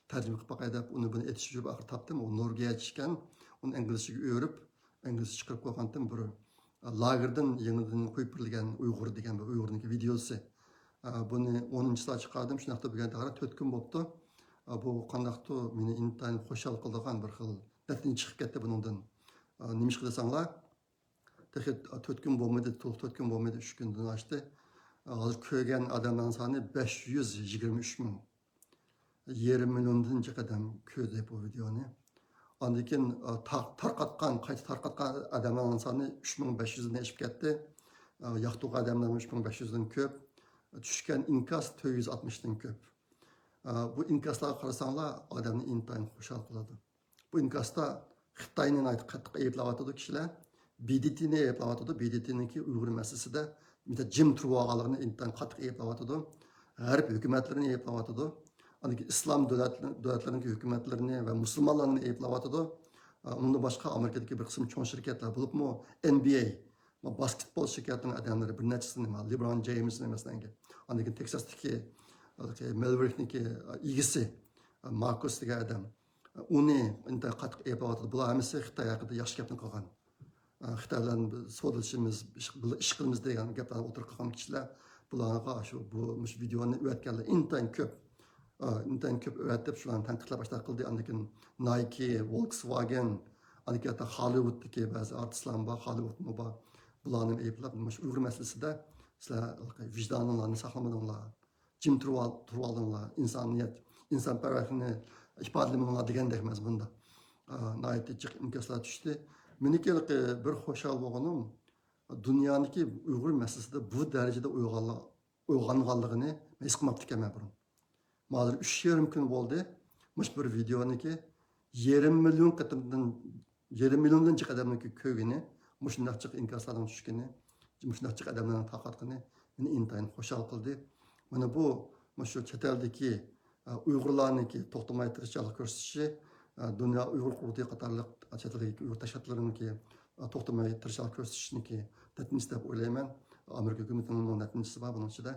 تەرجىمە قىلىپ باقاي دەپ ئۇنى بۇنى ئېتىشىپ يۈرۈپ ئاخىرى تاپتىم. ئۇ نورۋېگىيەچە ئىكەن. ئۇنى ئىنگلىزچىگە ئۆرۈپ، ئىنگلىزچە چىقىرىپ قويغانتىم. بىر، ئە، لاگېردىن يېڭىدىن قويۇپ بېرىلگەن ئۇيغۇر دېگەن بىر ئۇيغۇرنىڭكى ۋىدېئوسى. ئە، بۇنى ئونىنچى چىسلا چىقاردىم. شۇنداقتا بۈگۈن تەخەر تۆت كۈن بوپتۇ. ئە، بۇ قانداقتۇ مېنى ئىنتايىن خۇشال قىلىدىغان بىر خىل نەتىجە چىقىپ كەتتى بۇنىڭدىن. ئە، نېمىشقا دېسەڭلار، تېخى تۆت كۈن بولمىدى، تولۇق تۆت كۈن بولمىدى، ئۈچ كۈندىن ئاشتى. ئە، ھازىر كۆرگەن ئادەملەرنىڭ سانى بەش يۈز يىگىرمە ئۈچ مىڭ. يېرىم مىليوندىن جىق ئادەم كۆردى بۇ ۋىدېئونى. ئاندىن كېيىن، ئە، تا-، تارقاتقان، قايتا تارقاتقان ئادەملەرنىڭ سانى ئۈچ مىڭ بەش يۈزدىن ئېشىپ كەتتى. ئە، ياقتۇرغان ئادەملەرمۇ ئۈچ مىڭ بەش يۈزدىن كۆپ. چۈشكەن ئىنكاس تۆت يۈز ئاتمىشتىن كۆپ. ئە، بۇ ئىنكاسلارغا قارىساڭلار، ئادەمنى ئىنتايىن خۇشال قىلىدۇ. بۇ ئىنكاستا خىتاينى ناھايىتى قاتتىق ئەيىبلەۋاتىدۇ كىشىلەر. ب د ت نى ئەيىبلەۋاتىدۇ. ب د ت نىڭكى ئۇيغۇر مەسىلىسىدە جىم تۇرۇۋالغانلىقىنى ئىنتايىن قاتتىق ئەيىبلەۋاتىدۇ. غەرب ھۆكۈمەتلىرىنى ئەيىبلەۋاتىدۇ. ئاندىن كېيىن ئىسلام دۆلەتلىرى، دۆلەتلىرىنىڭكى ھۆكۈمەتلىرىنى ۋە مۇسۇلمانلارنى ئەيىبلەۋاتىدۇ. ئۇنىڭدىن باشقا ئامېرىكىدىكى بىر قىسىم چوڭ شىركەتلەر، بولۇپمۇ ئېن بى ئەي، باسكېتبول شىركەتنىڭ ئادەملىرى بىر نەچچىسىنى، لېبرون جېيمسنى مەسىلەن، ئاندىن كېيىن تېكساستىكى مېلۋېركنىڭكى ئىگىسى ماركوس دېگەن ئادەم، ئۇنى ئىنتايىن قاتتىق ئەيىبلەۋاتىدۇ. بۇلار ھەممىسى خىتاي ھەققىدە ياخشى گەپنى قىلغان. خىتاي بىلەن سودىلىشىمىز، ئىش قىلىمىز دېگەن گەپلەرنى ئوتتۇرىغا قىلغان كىشىلەر، بۇلارغا شۇ، بۇ، مۇشۇ ۋىدېئونى ئەۋەتكەنلەر ئىنتايىن كۆپ. ئىنتايىن كۆپ ئەۋەتىپ، شۇلارنى تەنقىدلەپ باشلاپ قىلدى. ئاندىن كېيىن نايكى، ۋولكسۋاگېن، ئاندىن كېيىن ھاللىۋۇدتىكى بەزى ئارتىسلارمۇ بار، ھاللىۋۇدمۇ بار. بۇلارنى ئەيىبلەپ، مۇشۇ ئۇيغۇر مەسىلىسىدە سىلەر ۋىجدانىڭلارنى ساقلىمىدىڭلار. جىم تۇرۇۋال-، تۇرۇۋالدىڭلار. ئىنسانىيەت، ئىنسانپەرۋەرلىكنى ئىپادىلىمىدىڭلار دېگەندەك مەزمۇندا، ئا، ناھايىتى جىق ئىنكاسلار چۈشتى. مېنىڭكى بىر خۇشال بولغىنىم، دۇنيانىڭكى ئۇيغۇر مەسىلىسىدە بۇ دەرىجىدە ئويغانلىق-، ئويغانغانلىقىنى مەن ھېس قىلماپتىكەنمەن بۇرۇن. ھازىر ئۈچ يېرىم كۈن بولدى. مۇشۇ بىر ۋىدېئونىڭكى يېرىم مىليون قېتىمدىن، يېرىم مىليوندىن جىق ئادەمنىڭكى كۆرگىنى، مۇشۇنداق جىق ئىنكاسلارنىڭ چۈشكىنى، مۇشۇنداق جىق ئادەملەرنىڭ تارقاتقىنى مېنى ئىنتايىن خۇشال قىلدى. مانا بۇ، مۇشۇ چەت ئەلدىكى، ئە، ئۇيغۇرلارنىڭكى توختىماي تىرىشچانلىق كۆرسىتىشى، ئە، دۇنيا ئۇيغۇر قۇرۇلتىيى قاتارلىق چەت ئەلدىكى ئۇيغۇر تەشكىلاتلىرىنىڭكى، ئە، توختىماي تىرىشچانلىق كۆرسىتىشىنىڭكى نەتىجىسى دەپ ئويلايمەن. ئامېرىكا ھۆكۈمىتىنىڭ نەتىجىسى بار بۇنىڭ ئىچىدە.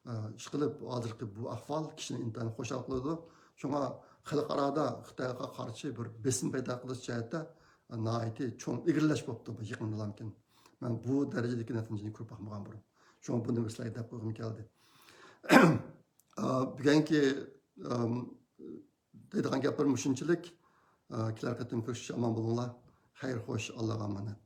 ئە، ئىشقىلىپ، ھازىرقى بۇ ئەھۋال كىشىنى ئىنتايىن خۇشال قىلىدۇ. شۇڭا خەلقئارادا خىتايغا قارشى بىر بېسىم پەيدا قىلىش جەھەتتە، ئە، ناھايىتى چوڭ ئىلگىرىلەش بوپتۇ بۇ يېقىندىلامكىن. مەن بۇ دەرىجىدىكى نەتىجىنى كۆرۈپ باقمىغان بۇرۇن. شۇڭا بۇنى سىلەرگە دەپ قويغۇم كەلدى. ئە، بۈگۈنكى، ئەم، دەيدىغان گەپلىرىم مۇشۇنچىلىك. ئە، كېلەر قېتىم كۆرۈشكىچە ئامان بولۇڭلار. خەير خوش، ئاللاغا ئامانەت.